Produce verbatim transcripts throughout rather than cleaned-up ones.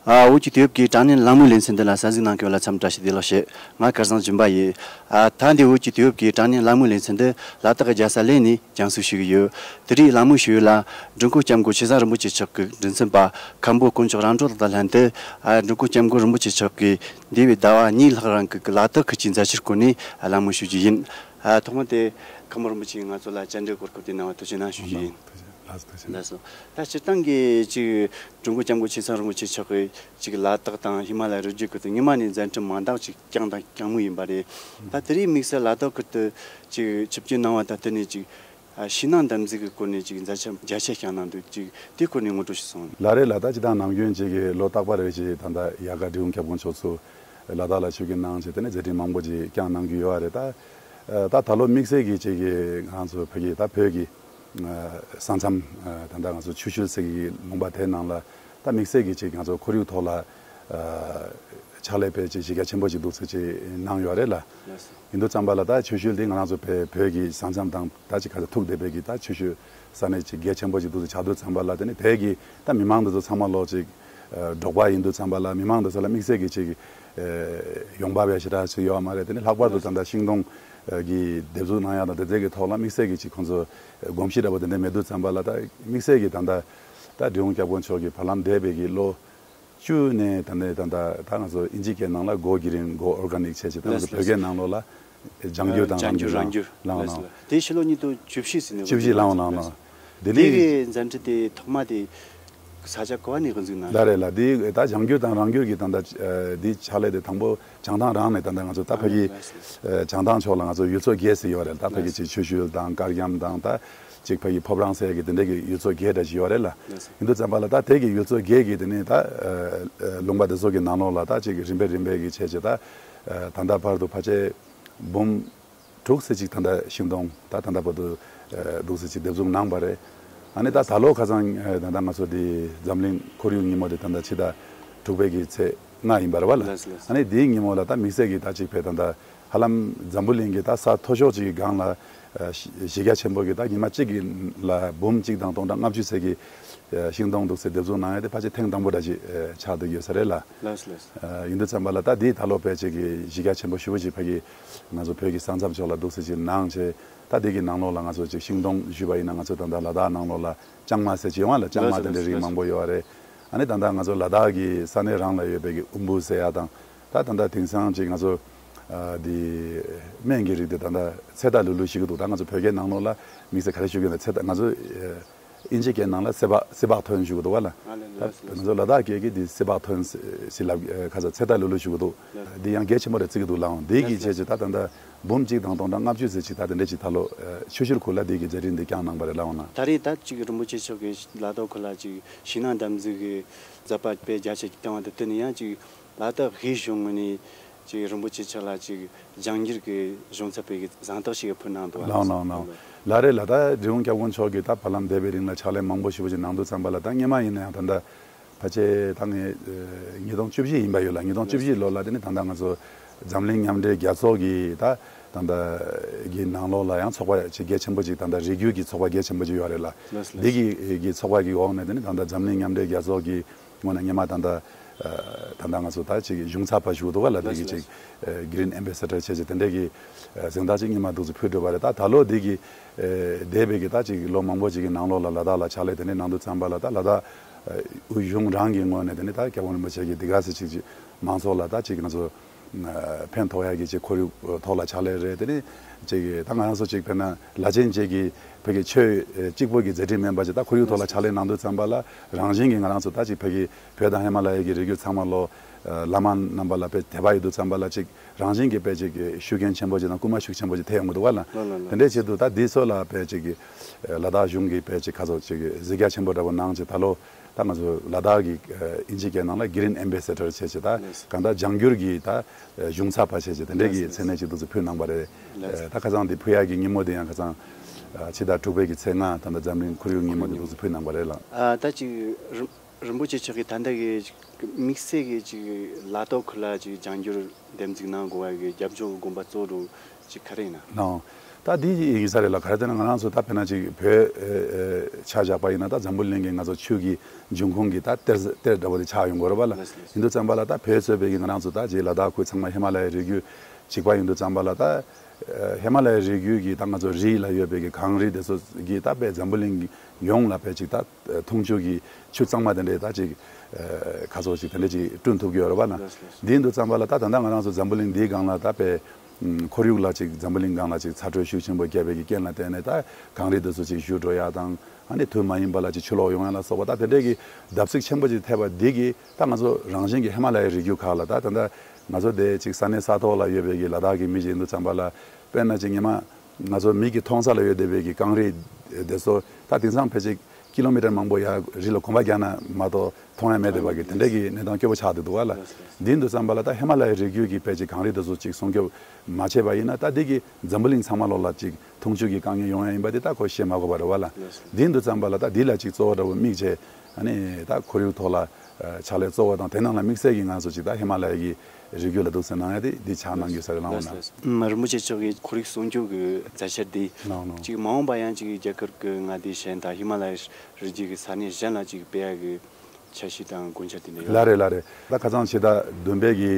ཨ། བོད་ཀྱི་དུས་བབ་ཀྱི་དྲ་བརྙན་གླེང་མོལ་ལེ་ཚན་འདི་ལ་གསན་གཟིགས་གནང་མཁན་བ་ལ་འཚམས་བཀྲ་ཤིས་བདེ་ལེགས་ཞུ། ང་སྐལ་བཟང་སྦྱིན་པ་ཡིན། ཨ། ད་འདི་བོད་ཀྱི་དུས་བབ་ཀྱི་དྲ་བརྙན་གླེང་མོལ་ལེ་ཚན་འདི་ལ་དྭགས་རྒྱལ་ས་གླེ་ནས་རྒྱང་སྲིང་ཞུ་གི་ཡོད། དེ་རིང་གླེང་མོལ་ཞུ་ཡུལ་ལ་འགྲོ་མགོན་སྐྱབས་མགོན་ཆེ་ཚང་རིན་པོ་ཆེ་མཆོག་གི་མགྲིན་ཚབ་པ་མཁན་པོ་དཀོན་མཆོག་རང་གྲོལ་ལགས་དང་ལྷན་དུ། ཨ། འགྲོ་མགོན་སྐྱབས་མགོན་རིན་པོ་ཆེ་མཆོག་གིས་འདས་པའི་ཟླ་བ་གཉིས་ལྷག་རིང་གི་ལ་དྭགས་ཁུལ་གྱི་མཛད་འཆར་སྐོར་ནས་གླེང་མོལ་ཞུ་རྒྱུ་ཡིན། ཨ། ཐོག་མ་དེ་མཁན་པོ་རིན་པོ་ཆེས་ང་ཚོ་ལ་བཅར་འདྲི་གོ་སྐབས་དེ་གནང་བར་ཐུགས་རྗེ་གནང་ཞུ་རྒྱུ་ཡིན། ཐུགས་རྗེ་ཆེ། ལགས་སོ། ཐུགས་རྗེ་ཆེ། ལགས་སོ། ད་སྤྱིར་བཏང་གི་ཅིག་འགྲོ་མགོན་སྐྱབས་མགོན་ཆེ་ཚང་རིན་པོ་ཆེ་མཆོག་གིས་ཅིག་ལ་དྭགས་དང་ཧི་མ་ལ་ཡའི་རི་རྒྱུད་ཁུལ་དུ་སྔོན་མ་ནས་མཛད་འཕྲིན་མང་དག་ཅིག་བསྐྱངས་དང་བསྐྱངས་མུས་ཡིན་པ་རེད། ད་དེ་རིང་དམིགས་བསལ་ལ་དྭགས་ཁུལ་དུ་ཅིག་ཆིབས་བསྒྱུར་གནང་བ་དང་བསྟུན་ནས་ཅིག་ཨ། ཕྱི་ནང་འདེམས་འཛུགས་ཀྱི་སྐོར་ནས་ཅིག་མཛད་འཆར་རྒྱ་ཆེ་བསྐྱངས་གནང་འདུག་ཅིག་དེའི་སྐོར་ནས་ངོ་སྤྲོད་ཞིག་གསུངས། ལགས་རེད་ལགས། ད་སྤྱིར་བཏང་ནམ་རྒྱུན་ཅིག་གི་ལོ་རྟག་པ་རེ་བཞིན་ད་ལྟ་ཡ་ག་འབྲི་གུང་སྐྱབས་མགོན་མཆོག་ཚོ་ལ་དྭགས་ལ་ཆིབས་བསྒྱུར་གནང་བྱས། དེ་ནས་མཛད་འཕྲིན་མང་པོ་ཅིག་བསྐྱངས་གནང་གི་ཡོད་རེད། ད་ད་ད་ལོ་དམིགས་བསལ་གྱི་ཅིག་གི་ང་ཚོ་བོད་ཀྱི་ད་བོད་ཀྱི་ཨ། ས་མཚམས། ཨ། ད་ལྟ་ང་ཚོ་ཆུ་ཤུལ་ཟེར་གྱི་ལུང་པ་དེའི་ནང་ལ་ད་དམིགས་བསལ་གྱི་ཅིག་ང་ཚོ་ཁོར་ཡུག་ཐོག་ལ། ཨ། ཕྱག་ལས་དཔེ་ཅིག་གཞི་རྒྱ་ཆེན་པོ་ཅིག་འདུག་ཟེར་ཅིག་གནང་ཡོད་རེད་ལ། ལགས་སོ། ཡིན་དུས་ཙམ་པ་ལ་ད་ཆུ་ཤུལ་འདི་ང་རང་ཚོ་བོད་བོད་ཀྱི་ས་མཚམས་དང་ད་ཅིག་ག་ཚོད་ཐུག་བསྡད་པའི་གི་ད་ཆུ་ཤུལ་ས་གནས་ཅིག་གལ་ཆེན་པོ་ཅིག་འདུག་ཟེར་ཆགས་དུས་ཙམ་པ་ལ། དེ་ནི་དེ་གི་ད་མི་མང་འདི་ཚོ་ཚང་མ་ལོག་ཅིག་ཨ། འབྲོག་པ་ཡིན་དུས་ཙམ་པ་ལ་མི་མང་འདི་ཚོ་ལ་དམིགས་བསལ་གྱི་ཅིག་ཨ། ཡོང་འབབ་ཡ་ཞེ་དྲག་ཅིག་ཡོད་མ་རེད། དེ་ནི་ལྷག་པར་དུ་ད་ལྟ་ཤིང་སྡོང་གི་འདེབས་འཛུགས་གནང་ཡ་དང་དེ་ཚོའི་གི་ཐོག་ལ་དམིགས་བསལ་གྱི་ཅིག་ཁོང་ཚོ་གོམས་གཤིས་འདྲ་པོ་དེ་འདྲ་མེད་དུས་ཙམ་པ་ལ། ད་དམིགས་བསལ་གྱི་ད་ལྟ་ད་འབྲི་གུང་སྐྱབས་མགོན་མཆོག་གིས་བར་ལམ་འདས་པའི་གི་ལོ་བཅུ་ནས་ད་ནས་ད་ད་ད་ང་ཚོ་ཨིན་ཇི་སྐད་ནང་ལ་Go Green, Go Organic བྱས་བྱས། ད་ང་ཚོ་ལགས་བོད་སྐད་ནང་ལོགས་ལ་ལྗང་བསྒྱུར་དང་ལྗང་བསྒྱུར་རང་བསྒྱུར་རང་བསྒྱུར་བླངས་ལགས་སོ། ནང་། དེ་ཕྱི་ལོ་ཉིས་སྟོང་བཅུ་བཞི་ཟིན་ནས། བཅུ་བཞི་བླངས་བླངས་གནང་། དེ་དེ་ནས་གི་མཛད་འཕྲིན་དེ་ཐོག་མ་དེ་ས་ཆ་ག་བ་ནས་གི་འཛུགས་གནང་། ལགས་རེད་ལགས། དེ་ད་ལྗང་བསྒྱུར་དང་རང་བསྒྱུར་གྱི་ད་ད་དེ་ཕྱག་ལས་དེ་དང་པོ་བྱང་ཐང་རང་ནས། ད་ད་ང་ཚོ་ད་ཕ་གི་བྱང་ཐང་ཕྱོགས་ལ་ང་ཚོ་ཡུལ་ཚོ་བརྒྱད་ཟེར་ཡོད་རེད། ད་ཕ་གི་ཅིག་ཆུ་ཤུལ་དང་དཀར་རྒྱམ་དང་ད་ཅིག་ཕ་གི་ཕོ་བྲང་ཟེར་གི་དེ་འདྲ་གི་ཡུལ་ཚོ་བརྒྱད་འདྲ་ཞིག་ཡོད་རེད་ལ། ཡིན་དུས་ཙམ་པ་ལ་ད་དེ་གི་ཡུལ་ཚོ་བརྒྱད་གི་དེ་ནས་ད་ལུང་པ་དེ་ཚོ་གི་ནང་ལོགས་ལ་ད་ཅིག་རིམ་པས་རིམ་པས་གི་བྱས་བྱས་ད་ད་ལྟ་བར་དུ་ཕལ་ཆེར་འབུམ་དྲུག་ཙམ་ཅིག་ད་ལྟ་ཤིང་སྡོང་ད་ད་ལྟ་བར་དུ་འདུག་ཙམ་ཅིག་འདེབས་འཛུགས་གནང་བ་རེད། ཨ་ནི་ད་ད་ལོ་ཁ་སང་ད་ལྟ་ང་ཚོ་འདི་འཛམ་གླིང་ཁོར་ཡུག་ཉིན་མོ་དེ་ད་ལྟ་ཕྱི་ཟླ་དྲུག་པའི་གི་ཚེས་ལྔ་ཡིན་པ་རེད་བ་ལ། ལགས་སོ། ལགས་སོ། ཨ་ནི་དེའི་ཉིན་མོ་ལ་ད་དམིགས་བསལ་གྱི་ད་ཅིག་ཕེ་ད་ལྟ་ཧ་ལམ་འཛམ་བུ་གླིང་གི་ད་ས་མཐོ་ཤོས་ཅིག་གི་སྒང་ལ་གཞི་རྒྱ་ཆེན་པོ་གི་ད་ཉི་མ་གཅིག་གི་ལ་འབུམ་གཅིག་དང་སྟོང་ཕྲག་ལྔ་བཅུ་ཙམ་གི་ཤིང་སྡོང་འདུག་ཙམ་འདེབས་འཛུགས་གནང་ཡ་དེ་ཕལ་ཆེར་ཐེངས་དང་པོ་འདྲ་ཅིག་ཆགས་བསྡད་ཡོད་ས་རེད་ལ། ལགས་སོ། ལགས་སོ། ཡིན་དུས་ཙམ་པ་ལ་ད་འདི་ད་ལོ་ཕལ་ཆེར་གི་གཞི་རྒྱ་ཆེན་པོ་ཞེ་པོ་ཅིག་ཕ་གི་ང་ཚོ་བོད་ཀྱི་ས་མཚམས་ཕྱོགས་ལ་འདུག་ཙམ་ཅིག་གནང་བྱས། ད་འདི་གི་ནང་ལོགས་ལ་ང་ཚོ་ཅིག་ཤིང་སྡོང་ཞུས་པ་ཡིན་ན་ང་ཚོ་ད་ལྟ་ལ་དྭགས་ནང་ལོགས་ལ་ལྕང་མ་ཟེར་གྱི་ཡོང་བ་ལ། ལྕང་མ་དེ་འདྲ་རིགས་མང་པོ་ཡོད་རེད། ཨ་ནི་ད་ལྟ་ང་ཚོ་ལ་དྭགས་ཀྱི་ས་གནས་རང་ལ་ཡོད་པའི་གི་ཨུམ་བུ་ཟེར་ཡ་དང་། ད་ད་ལྟ་དེང་སང་ཅིག་ང་ཚོ་ཨ་འདི་སྨན་གྱི་རིགས་དེ་ད་ལྟ་ཚེ་ད་ལུ་ལུ་ཞིག་འདུག་ད་ང་ཚོ་བོད་སྐད་ནང་ལོགས་ལ་དམིགས་བསལ་ག་རེ་ཞུ་གི་ཡོད་ན། ཚེ་ད་ང་ཚོ་ཨ་ཨིན་ཇི་སྐད་ནང་ལ་སེ་བ་སེ་བག་ཐོན་ཞུ་གི་འདུག་བ་ལ། ཨ་ལེ་ལེ། ད་ང་ཚོ་ལ་དྭགས་སྐད་ཀྱི་འདི་སེ་བག་ཐོན་ཟེར་ལབ་ཁ་ས་ཚེ་ད་ལུ་ལུ་ཞུ་གི་འདུག། ལགས། འདི་ཡང་གལ་ཆེན་པོ་རེད་བརྩི་གི་འདུག་ལགས་འོང་། འདི་གི་ལགས། བྱས་ཅིག་ད་ད་ལྟ་འབུམ་གཅིག་དང་སྟོང་ཕྲག་ལྔ་བཅུ་ཙམ་ཅིག་ད་དེ་འདྲས་ཅིག་ད་ལོ་ཆུ་ཤུལ་ཁུལ་ལ་འདི་གི་མཛད་འཕྲིན་འདི་བསྐྱངས་གནང་བ་རེད་ལགས་འོང་ན། ད་རེས་ད་ཅིག་རིན་པོ་ཆེ་མཆོག་གིས་ལ་དྭགས་ཁུལ་ལ་ཅིག་ཕྱི་ནང་འདེམས་འཛུགས་ཀྱི་མཛད་པ་དཔེ་རྒྱ་ཆེ་བཏང་བ་དེ་བསྟུན་ནས་ཡང་ཅིག་ལ་དྭགས་དབུས་གཞུང་ངོས་ནས་ཅིག་རིན་པོ་ཆེ་མཆོག་ལ་ཅིག་ལྗང་བསྒྱུར་གྱི་གཞུང་ཚབ་པའི་གཟེངས་རྟགས་ཤིག་ཕུལ་གནང་འདུག་ལགས་འོང་ལགས་འོང་། ལགས་རེད་ལགས། ད་འབྲི་གུང་སྐྱབས་མགོན་མཆོག་གིས་ད་བར་ལམ་འདས་པའི་རིང་ལ་ཕྱག་ལས་མང་པོ་ཞེ་པོ་ཅིག་གནང་དུས་ཙམ་པ་ལ་ད་སྔོན་མ་ཡིན་ན་ཡང་ད་ལྟ་ཕལ་ཆེར་ད་ངས་ཉིས་སྟོང་བཅུ་བཞི་ཡིན་པ་ཡོད་ལ། ཉིས་སྟོང་བཅུ་བཞི་ལོ་ལ་དེ་ནི་ད་ལྟ་ང་ཚོ་འཛམ་གླིང་མཉམ་འབྲེལ་རྒྱལ་ཚོགས་ཀྱི་ད་ད་ལྟ་གི་ནང་ལོགས་ལ་ཡང་ཚོགས་པ་ཅིག་གལ་ཆེན་པོ་ཅིག་ད་ལྟ་རིགས་རྒྱུད་ཀྱི་ཚོགས་པ་གལ་ཆེན་པོ་ཅིག་ཡོད་རེད་ལ། འདི་གི་གི་ཚོགས་པ་གི་འོག་ནས་དེ་ནི་ད་ལྟ་འཛམ་གླིང་མཉམ་འབྲེལ་རྒྱལ་ཚོགས་ཀྱི་ངོས་ནས་སྔོན་མ་ད་ལྟ་ད་ལྟ་ང་ཚོ་ད་ཅིག་གཞུང་ཚབ་པ་ཞུ་གི་འདུག་བ་ལ། དེ་གི་ཅིག་Green Ambassador བྱས་བྱས་དེ་འདྲས་ཀྱི་གཟེངས་རྟགས་ཅིག་སྔོན་མ་འདུག་ཚུལ་ཕུལ་འགྲོ་བ་རེད། ད་ད་ལོ་འདི་གི་འདས་པའི་གི་ད་ཅིག་ལོ་མང་པོ་ཅིག་གི་ནང་ལོགས་ལ་ལ་དྭགས་ལ་ཕྱག་ལས་དེ་འདྲས་གནང་དུས་ཙམ་པ་ལ་ད་ལ་དྭགས་དབུས་གཞུང་རང་གི་ངོས་ནས་དེ་ནི་ད་སྐྱབས་མགོན་རིན་པོ་ཆེ་གི་འདི་ག་ཟེར་ཅིག་ཅིག་མང་ཚོགས་ལ་ད་ཅིག་ང་ཚོ་ཕན་ཐོགས་ཡ་གི་ཅིག་ཁོར་ཡུག་ཐོག་ལ་ཕྱག་ལས་རེད། དེ་ནི་ཅིག་ད་ང་རང་ཚོ་ཅིག་དཔེར་ན་ལ་ཆེན་ཅིག་གི་བོད་ཀྱི་ཆོས་གཅིག་པོ་གི་མཛད་འཕྲིན་མིན་པ་ཅིག་ད་ཁོར་ཡུག་ཐོག་ལ་ཕྱག་ལས་གནང་དུས་ཙམ་པ་ལ་རང་བཞིན་གྱི་ང་རང་ཚོ་ད་ཅིག་བོད་ཀྱི་བོད་དང་ཧི་མ་ལ་ཡའི་གི་རི་རྒྱུད་ཚང་མ་ལོ་བླ་མ་རྣམ་པ་ལ་དཔེ་དད་པ་ཡོད་དུས་ཙམ་པ་ལ་ཅིག་རང་བཞིན་གྱི་དཔེ་ཅིག་ཤུགས་རྐྱེན་ཆེན་པོ་ཅིག་དང་སྐུལ་མ་ཤུགས་ཆེན་པོ་ཅིག་ཐེབས་ཡོང་གི་འདུག་བ་ལ། ལགས་ལགས་ལགས། དེ་འདྲའི་ཆེད་དུ་ད་འདི་ཚོ་ལ་དཔེ་ཅིག་ལ་དྭགས་གཞུང་གིས་དཔེ་ཅིག་ཁ་ཚོ་ཅིག་གཟིགས་རྒྱ་ཆེན་པོ་འདྲ་པོ་གནང་བྱས་ད་ལོ། ད་ང་ཚོ་ལ་དྭགས་ཀྱི་ཨིན་ཇི་སྐད་ནང་ལ་Green Ambassador བྱས་བྱས་ད་གང་ལྟར་ལྗང་བསྒྱུར་གྱི་ད་གཞུང་ཚབ་པ་བྱས་བྱས་དེ་འདྲས་ཀྱི་མཚན་གནས་ཅིག་འདུག་ཚུལ་ཕུལ་གནང་བ་རེད། ད་ཁ་སང་འདི་ཕུལ་ཡག་གི་ཉིན་མོ་དེ་ཡང་ཁ་སང་ཕྱི་ཟླ་དྲུག་པའི་གི་ཚེས་ལྔ་ད་ལྟ་འཛམ་གླིང་ཁོར་ཡུག་ཉིན་མོ་དེ་འདུག་ཚུལ་ཕུལ་གནང་བ་རེད་ལགས། ཨ། ད་ཅིག་རིན་རིན་པོ་ཆེ་མཆོག་གིས་ད་ལྟ་གི་དམིགས་བསལ་གྱི་ཅིག་ལ་དྭགས་ཁུལ་ལ་ཅིག་ལྗང་བསྒྱུར་འདེམས་འཛུགས་གནང་དགོས་པ་གི་རྒྱབ་ཕྱོགས་ཀྱི་དགོངས་པ་གཙོ་བོ་ཅིག་ག་རེ་ཡིན་ན། ནའོ། ད་ ད་འདི་ཡིན་ས་རེད་ལ། ག་རེ་ཟེར་ན་ང་རང་ཚོ་ད་དཔེར་ན་ཅིག་བོད་ཨེ་ཨེ་ཆ་བཞག་པ་ཡིན་ན་ད་འཛམ་བུ་གླིང་གི་ང་ཚོ་ཆུ་གི་འབྱུང་ཁུངས་ཀྱི་ད་གཏེར་གཏེར་འདྲ་བོ་དེ་ཆགས་ཡོང་གི་ཡོད་རེད་པ་ལ། ལགས་སོ། ཡིན་དུས་ཙམ་པ་ལ་ད་བོད་གཙོས་པའི་གི་ང་རང་ཚོ་ད་ཅིག་ལ་དྭགས་ཁུལ་ཚང་མ་ཧི་མ་ལ་ཡའི་རི་རྒྱུད་གཅིག་པ་ཡིན་དུས་ཙམ་པ་ལ་ད་ཨེ་ཧི་མ་ལ་ཡའི་རི་རྒྱུད་ཀྱི་ད་ང་ཚོ་རི་ལ་ཡོད་པའི་གི་གངས་རི་དེ་ཚོ་གི་ད་དཔེ་འཛམ་བུ་གླིང་ཡོངས་ལ་དཔེ་ཅིག་ད་འཐུང་ཆུ་གི་ཆུ་གཙང་མ་དེ་འདྲའི་ད་ཅིག་ཨེ་ཁ་སོ་ཅིག་དེ་འདྲ་ཅིག་བསྐྲུན་ཐུབ་ཀྱི་ཡོད་རེད་པ་ལ། ལགས་སོ། འདི་ཡིན་དུས་ཙམ་པ་ལ་ད་ད་ལྟ་ང་རང་ཚོ་འཛམ་བུ་གླིང་འདིའི་སྒང་ལ་ད་དཔེ་ཁོར་ཡུག་ལ་ཅིག་འཛམ་བུ་གླིང་སྒང་ལ་ཅིག་ཚ་དྲོད་ཤུགས་ཆེན་པོ་བརྒྱབ་པའི་གི་རྐྱེན་ལ་བརྟེན་ནས་ད་གངས་རི་འདི་ཚོ་ཅིག་བཞུ་འགྲོ་ཡ་དང་། ཨ་ནི་དུས་མ་ཡིན་པ་ལ་ཅིག་ཆུ་ལོག་ཡོང་ཡ་ལ་སོགས་པ་ད་དེ་འདྲའི་གི་བརྡབ་གསིག་ཆེན་པོ་ཅིག་ཐེབས་པ་འདི་གིས་ད་ང་ཚོ་རང་བཞིན་གྱི་ཧི་མ་ལ་ཡའི་རི་རྒྱུད་ཁག་ལ་ད་ད་ལྟ་ང་ཚོ་དེ་ཅིག་ས་གནས་ས་ཐོག་ལ་ཡོད་པའི་གི་ལ་དྭགས་ཀྱི་མི་ཅིག་ཡིན་དུས་ཙམ་པ་ལ་དཔེར་ན་ཅིག་ཉི་མ་ང་ཚོ་མིག་གིས་མཐོང་ས་ལ་ཡོད་བསྡད་པའི་གི་གངས་རི་དེ་ཚོ་ད་དེང་སང་ཕལ་ཆེར་ཀི་ལོ་མི་ཊར་མང་པོ་ཡར་རི་ལ་གོམ་པ་རྒྱག་ན་མ་གཏོགས་མཐོང་ཡ་མེད་བསྡད་པ་གི་དེ་འདྲའི་གི་གནས་སྟངས་སྐྱོ་པོ་ཆགས་བསྡད་འདུག་བ་ལ། ལགས་སོ། འདི་ཡིན་དུས་ཙམ་པ་ལ་ད་ཧི་མ་ལ་ཡའི་རི་རྒྱུད་ཀྱི་དཔེ་ཅིག་གངས་རི་དེ་ཚོ་ཅིག་སྲུང་སྐྱོབ་མ་བྱས་པ་ཡིན་ན་ད་འདི་གི་འཛམ་བུ་གླིང་ཚང་མ་ལོག་ལ་ཅིག་འཐུང་ཆུ་གི་དཀའ་ངལ་ཡོང་ཡ་ཡིན་པ་འདི་ད་ཁོ་བཤད་མ་དགོས་པ་རེད་བ་ལ། ལགས་སོ། འདི་ཡིན་དུས་ཙམ་པ་ལ་ད་འདི་ལ་ཅིག་གཙོ་བོ་འདྲ་བོ་དམིགས་བྱས་ཨ་ནི་ད་ཁོར་ཡུག་ཐོག་ལ་ཕྱག་ལས་གཙོ་བོ་དང་དེ་ནང་ལ་དམིགས་བསལ་གྱི་ང་ཚོ་ཅིག་ད་ཧི་མ་ལ་ཡ་གི་རི་རྒྱུད་ལ་འདུག་སེ་གནང་ཡ་དེ་འདི་ཕྱག་གནང་རྒྱུ་ས་རེད་ལགས་འོ་ན། ལགས་སོ། ཨུམ། རིན་པོ་ཆེ་མཆོག་གིས་ཁོར་ཡུག་སྲུང་སྐྱོབ་ཀྱི་མཛད་འཆར་འདི་གནང་ནོ། ཅིག་མ་འོངས་པ་ཡང་ཅིག་རྒྱ་གར་གྱི་མངའ་སྡེ་གཞན་དང་ཧི་མ་ལ་ཡའི་རི་རྒྱུད་ཀྱི་ས་གནས་གཞན་ལ་ཅིག་སྤེལ་ཡ་གི་འཆར་གཞི་དང་དགོངས་འཆར་དེ་འདྲ་ཡོད། ལགས་རེད་ལགས་རེད། ད་ཁ་སང་ཕྱི་ཟླ་བདུན་པའི་གི་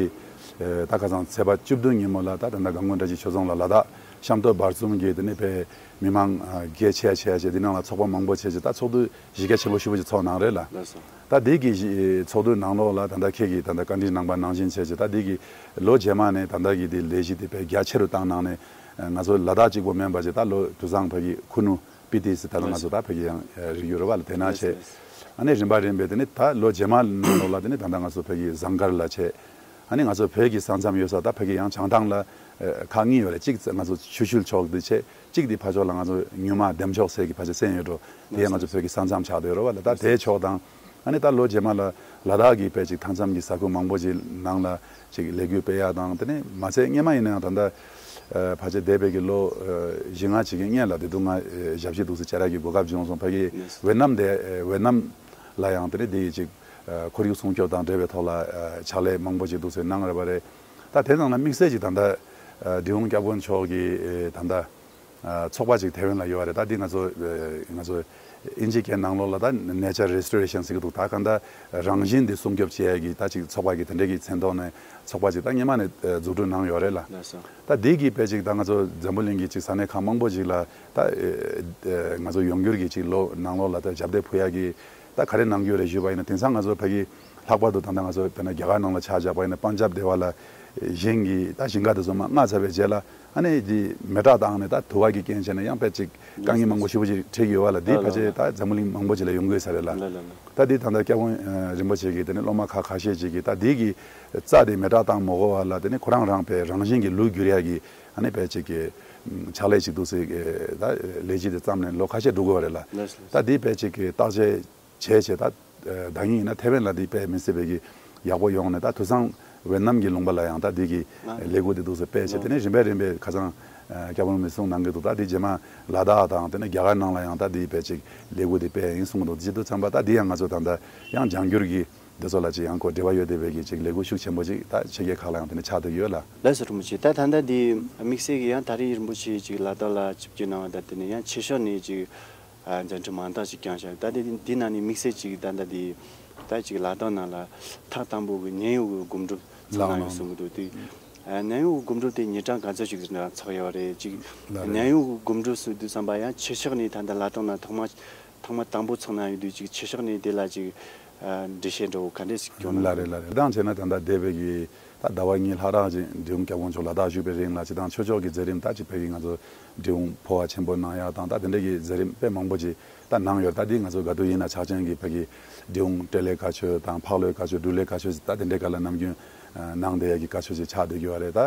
ཨེ་ད་ཁ་སང་ཚེས་པ་བཅུ་བདུན་ཉིན་མོ་ལ་ད་ད་ལྟ་སྒང་དགོན་བཀྲ་ཤིས་ཆོས་རྫོང་ལ་ལ་དྭགས་གཤམ་སྟོད་བར་གསུམ་གྱི་དེ་ནས་དཔེ་མི་མང་ཨ་གལ་ཆེ་ཆེ་ཆེ་དེ་ནང་ལ་ཚོགས་པ་མང་པོ་བྱས་བྱས་ད་ཚོགས་འདུ་གཞི་རྒྱ་ཆེན་པོ་ཞེ་པོ་ཅིག་ཚོགས་གནང་རེད་ལ། ལགས་སོ། ད་དེ་གི་གཞི་ཚོགས་འདུ་ནང་ལོགས་ལ་ད་ལྟ་ཁྱེད་ཀྱིས་ད་ལྟ་བཀའ་འདྲི་གནང་པ་ནང་བཞིན་བྱས་བྱས་ད་དེ་གི་ལོ་རྗེས་མ་ནས་ད་ལྟ་གི་དེ་ལས་གཞི་དེ་དཔེ་རྒྱ་ཆེ་རུ་བཏང་གནང་ནས་ང་ཚོ་ལ་དྭགས་གཅིག་པོ་མིན་པ་བྱས་ད་ལོ་དུས་བཟང་ཕ་གི་ཁུ་ནུ་སྤི་ཏི་ཟེར་ད་ལྟ་ང་ཚོ་ད་ཕ་གི་ཡང་རིག་ཡོད་རེད་བ་ལ། དེ་ནང་བྱས་ཨ་ནི་རིམ་པ་རིམ་པས་དེ་ནི་ད་ལོ་རྗེས་མ་ནང་ལོགས་ལ་དེ་ནི་ད་ལྟ་ང་ཚོ་ཕ་གི་ཟངས་དཀར་ལ་བྱས། ཨ་ནི་ང་ཚོ་བོད་ཀྱི་ས་མཚམས་ཡོད་ས་ད་ཕ་གི་ཡང་བྱང་ཐང་ལ་ཨ་ཁག་གཉིས་ཡོད་རེད། གཅིག་ང་ཚོ་ཆུ་ཤུལ་ཕྱོགས་དེ་བྱས། གཅིག་དེ་ཕར་ཕྱོགས་ལ་ང་ཚོ་ཉུལ་མ་འདེམས་ཕྱོགས་ཟེར་གྱི་ཕལ་ཆེར་གསན་ཡོད་འགྲོ། དེ་ཡང་ང་ཚོ་བོད་ཀྱི་ས་མཚམས་ཆགས་བསྡད་ཡོད་རེད་བ་ལ། ད་དེའི་ཕྱོགས་དང་ཨ་ནི་ད་ལོ་རྗེས་མ་ལ་ལ་དྭགས་ཀྱི་དཔེ་ཅིག་མཐའ་མཚམས་ཀྱི་ས་ཁུལ་མང་པོ་ཅིག་ནང་ལ་ཅིག་ལས་འགུལ་སྤེལ་ཡ་དང་དེ་ནས་མ་ཚད་སྔོན་མ་ཡིན་ན་ཡང་ད་ལྟ་ཨ་ཕལ་ཆེར་འདས་པའི་གི་ལོ་ཨ་བཞི་ལྔ་ཅིག་གི་སྔོན་ལ་དེ་དུས་ང་ཨ་ཞབས་ཕྱི་འདུག་སེ་བཅར་ཡ་གི་གོ་སྐབས་བྱུང་སོང་། ཕ་གི་ཝེ་ནམ་དེ་ཨ་ཝེ་ནམ་ལ་ཡང་དེ་ནས་དེ་ཡི་ཅིག་ཨ་ཁོར་ཡུག་སྲུང་སྐྱོབ་དང་འབྲེལ་བའི་ཐོག་ལ་ཨ་ཕྱག་ལས་མང་པོ་ཅིག་འདུག་སེ་གནང་རེད་པ་རེད། ད་དེ་ནང་ལ་དམིགས་བསལ་གྱིས་ད་ལྟ་ཨ་འབྲི་གུང་སྐྱབས་མགོན་མཆོག་གིས་ཨ་ད་ལྟ་ཨ་ཚོགས་པ་ཅིག་ཐེ་ཝན་ལ་ཡོད་པ་རེད། ད་འདི་ང་ཚོ་ཨ་ང་ཚོ་ཨིན་ཇི་སྐད་ནང་ལོགས་ལ་ད་Nature Restoration ཟེར་གྱི་འདུག་ད་གང་ལྟར་རང་བཞིན་འདི་སྲུང་སྐྱོབ་བྱེད་ཡ་གི་ད་ཅིག་ཚོགས་པ་གི་དེ་འདྲའི་གི་མཚན་ཐོག་ནས་ཚོགས་པ་ཅིག་ད་སྔོན་མ་ནས་ཨ་འཛུགས་སྐྲུན་གནང་ཡོད་རེད་ལ། ལགས་སོ། ད་འདི་གི་དཔེ་ཅིག་ད་ང་ཚོ་འཛམ་བུ་གླིང་གི་ཅིག་ས་གནས་ཁག་མང་པོ་ཅིག་ལ་ད་ཨ་ང་ཚོ་ཡོང་འགྱུར་གྱི་ཅིག་ལོ་ནང་ལོགས་ལ་ད་ཞབས་འདེགས་ཕུལ་ཡ་གི་ད་ག་རེ་གནང་རྒྱུ་རེད་ཞུས་པ་ཡིན་ན། དེང་སང་ང་ཚོ་ཕ་གི་ལྷག་པར་དུ་ད་ལྟ་ང་ཚོ་དཔེར་ན་རྒྱ་གར་ནང་ལ་ཆ་བཞག་པ་ཡིན་ན་པན་ཇབ་སྡེ་བ་ལ་ཞིང་གི་ད་ཞིང་ཁ་དེ་ཚོ་མར་བརྔས་ཚར་བའི་རྗེས་ལ་ཨ་ནི་དེ་མེ་སྲེག་བཏང་ནས་ད་དུ་བ་གི་རྐྱེན་བྱས་ནས་ཡང་དཔེ་ཅིག་དཀའ་ངལ་མང་པོ་ཞེ་པོ་ཅིག་འཕྲད་ཀྱི་ཡོད་པ་ལ། འདི་ལ་ཕལ་ཆེར་ལ་ད་འཛམ་བུ་གླིང་མང་པོ་ཅིག་ལ་ཡོང་གི་ཡོད་ས་རེད་ལ། ལ་ལ་ལ། ད་འདི་ད་ལྟ་སྐྱབས་མགོན་ཨ་རིན་པོ་ཆེ་གིས་དེ་ནས་སློབ་མ་ཁག་ཁ་ཤས་ཅིག་གིས་ད་འདི་གི་རྩྭ་དེ་མེ་སྲེག་བཏང་མ་དགོས་པ་ལ་དེ་ནས་ཁོ་རང་རང་དཔེ་རང་བཞིན་གྱི་ལུད་འགྱུར་ཡ་གི་ཨ་ནི་དཔེ་ཅིག་གི་ཕྱག་ལས་ཅིག་འདུག་སེ་ད་ལས་གཞི་དེ་བརྩམས་ནས་ལོ་ཁ་ཤས་འགྲོ་གི་ཡོད་རེད་ལ། ལགས་སོ། ད་འདི་དཔེ་ཅིག་གི་བརྟག་དཔྱད་བྱས་བྱས་ད་ཨ་ཟླ་ཉིན་ཡིན་ན་ཐེ་ཝན་ལ་འདི་དཔེ་མི་སྲིད་པའི་གི་ཡག་པོ་ཡོང་ནས་ད་དུས་སང་ཝེ་ནམ་གྱི་ལུང་པ་ལ་ཡང་ད་འདི་གི་ལས་འགུལ་འདི་འདུག་སེ་སྤེལ་བྱས། དེ་ནས་རིམ་པས་རིམ་པས་ཁ་སང་ཨ་སྐྱབས་མགོན་རིན་པོ་ཆེ་གསུང་གནང་གི་འདུག་ད་འདི་རྗེས་མ་ལ་དྭགས་དང་དེ་ནས་རྒྱ་གར་ནང་ལ་ཡང་ད་འདི་དཔེ་ཅིག་ལས་འགུལ་འདི་སྤེལ་ཡིན་གསུང་གི་འདུག་ཇི་ལྟར་བསམ་པ་ད་འདི་ཡང་ང་ཚོ་ད་ལྟ་ཡང་ལྗང་བསྒྱུར་གྱི་འདི་ཚོ་ལ་ཅིག་ཡང་ཁོ་འབྲེལ་བ་ཡོད་བསྡད་པའི་གི་ཅིག་ལས་འགུལ་ཤུགས་ཆེན་པོ་ཅིག་ད་ཕྱི་རྒྱལ་ཁག་ལ་ཡང་དེ་ནས་ཆགས་བསྡད་ཀྱི་ཡོད་ལ། ལགས་སོ་རིན་པོ་ཆེ། ད་ད་ལྟ་འདི་དམིགས་བསལ་གྱི་ཡང་ད་རེས་རིན་པོ་ཆེ་ཅིག་ལ་དྭགས་ལ་ཆིབས་བསྒྱུར་གནང་བ་ད་དེ་ནས་ཡང་ཆོས་ཕྱོགས་ནས་ཅིག་ཨ་མཛད་འཕྲིན་མང་དག་ཅིག་བསྐྱངས་ཤག་ད་དེ་འདི་ནང་ནས་དམིགས་བསལ་ཅིག་ད་ལྟ་འདི་ད་ཅིག་ལ་དྭགས་ནང་ལ་ཐེངས་དང་པོ་གི་ཉེན་གཡོལ་གྱི་སྒོམ་སྒྲུབ་ཚོགས་གནང་ཡོད་གསུང་གི་འདུག་དེ་ཨ་ཉེན་གཡོལ་གྱི་སྒོམ་སྒྲུབ་དེ་ཉིན་གྲངས་ག་ཚོད་ཅིག་ཚོགས་ཡོད་རེད། ཅིག་ལགས་རེད། ཉེན་གཡོལ་གྱི་སྒོམ་སྒྲུབ་ཟེར་དུས་ཙམ་པ་ཡང་ཆོས་ཕྱོགས་ནས་ད་ལྟ་ལ་དྭགས་ནང་ཐེངས་མ་ཐེངས་མ་དང་པོ་ཚོགས་གནང་ཡོད་དུས་ཅིག་ཆོས་ཕྱོགས་ནས་དེ་ལ་ཅིག་ཨ་འགྲེལ་བཤད་འདྲ་བོ་ག་འདྲས་ཤིག་སྐྱོན་གནང་ལགས་རེད། ལགས་རེད། དེ་དང་བྱས་ན་ད་ལྟ་འདས་པའི་གི་ད་ཟླ་བ་གཉིས་ལྷག་རང་ཅིག་འབྲི་གུང་སྐྱབས་མགོན་མཆོག་ལ་དྭགས་བཞུགས་པའི་རིང་ལ་སྤྱིར་བཏང་ཆོས་ཕྱོགས་ཀྱི་མཛད་རིམ་ད་ཅིག་ཕ་གི་ང་ཚོ་འབྲི་གུང་འཕོ་བ་ཆེན་པོ་གནང་ཡག་དང་ད་དེ་འདྲ་གི་མཛད་རིམ་དཔེ་མང་པོ་ཅིག་ད་གནང་ཡོད། ད་འདི་ང་ཚོ་ག་དུས་ཡིན་ན་ཕྱག་ཆེན་གྱི་ཕ་གི་འབྲི་གུང་སྤྲེལ་ལད་བཀའ་ཆོས་དང་འཕགས་ལུས་བཀའ་ཆོས་འབྲུག་ལས་བཀའ་ཆོས་ད་དེ་འདྲའི་སྐབས་ལ་ནམ་རྒྱུན་གནང་བསྡད་ཡག་གི་བཀའ་ཆོས་ཅིག་ཆགས་བསྡད་ཀྱི་ཡོད་རེད། ད་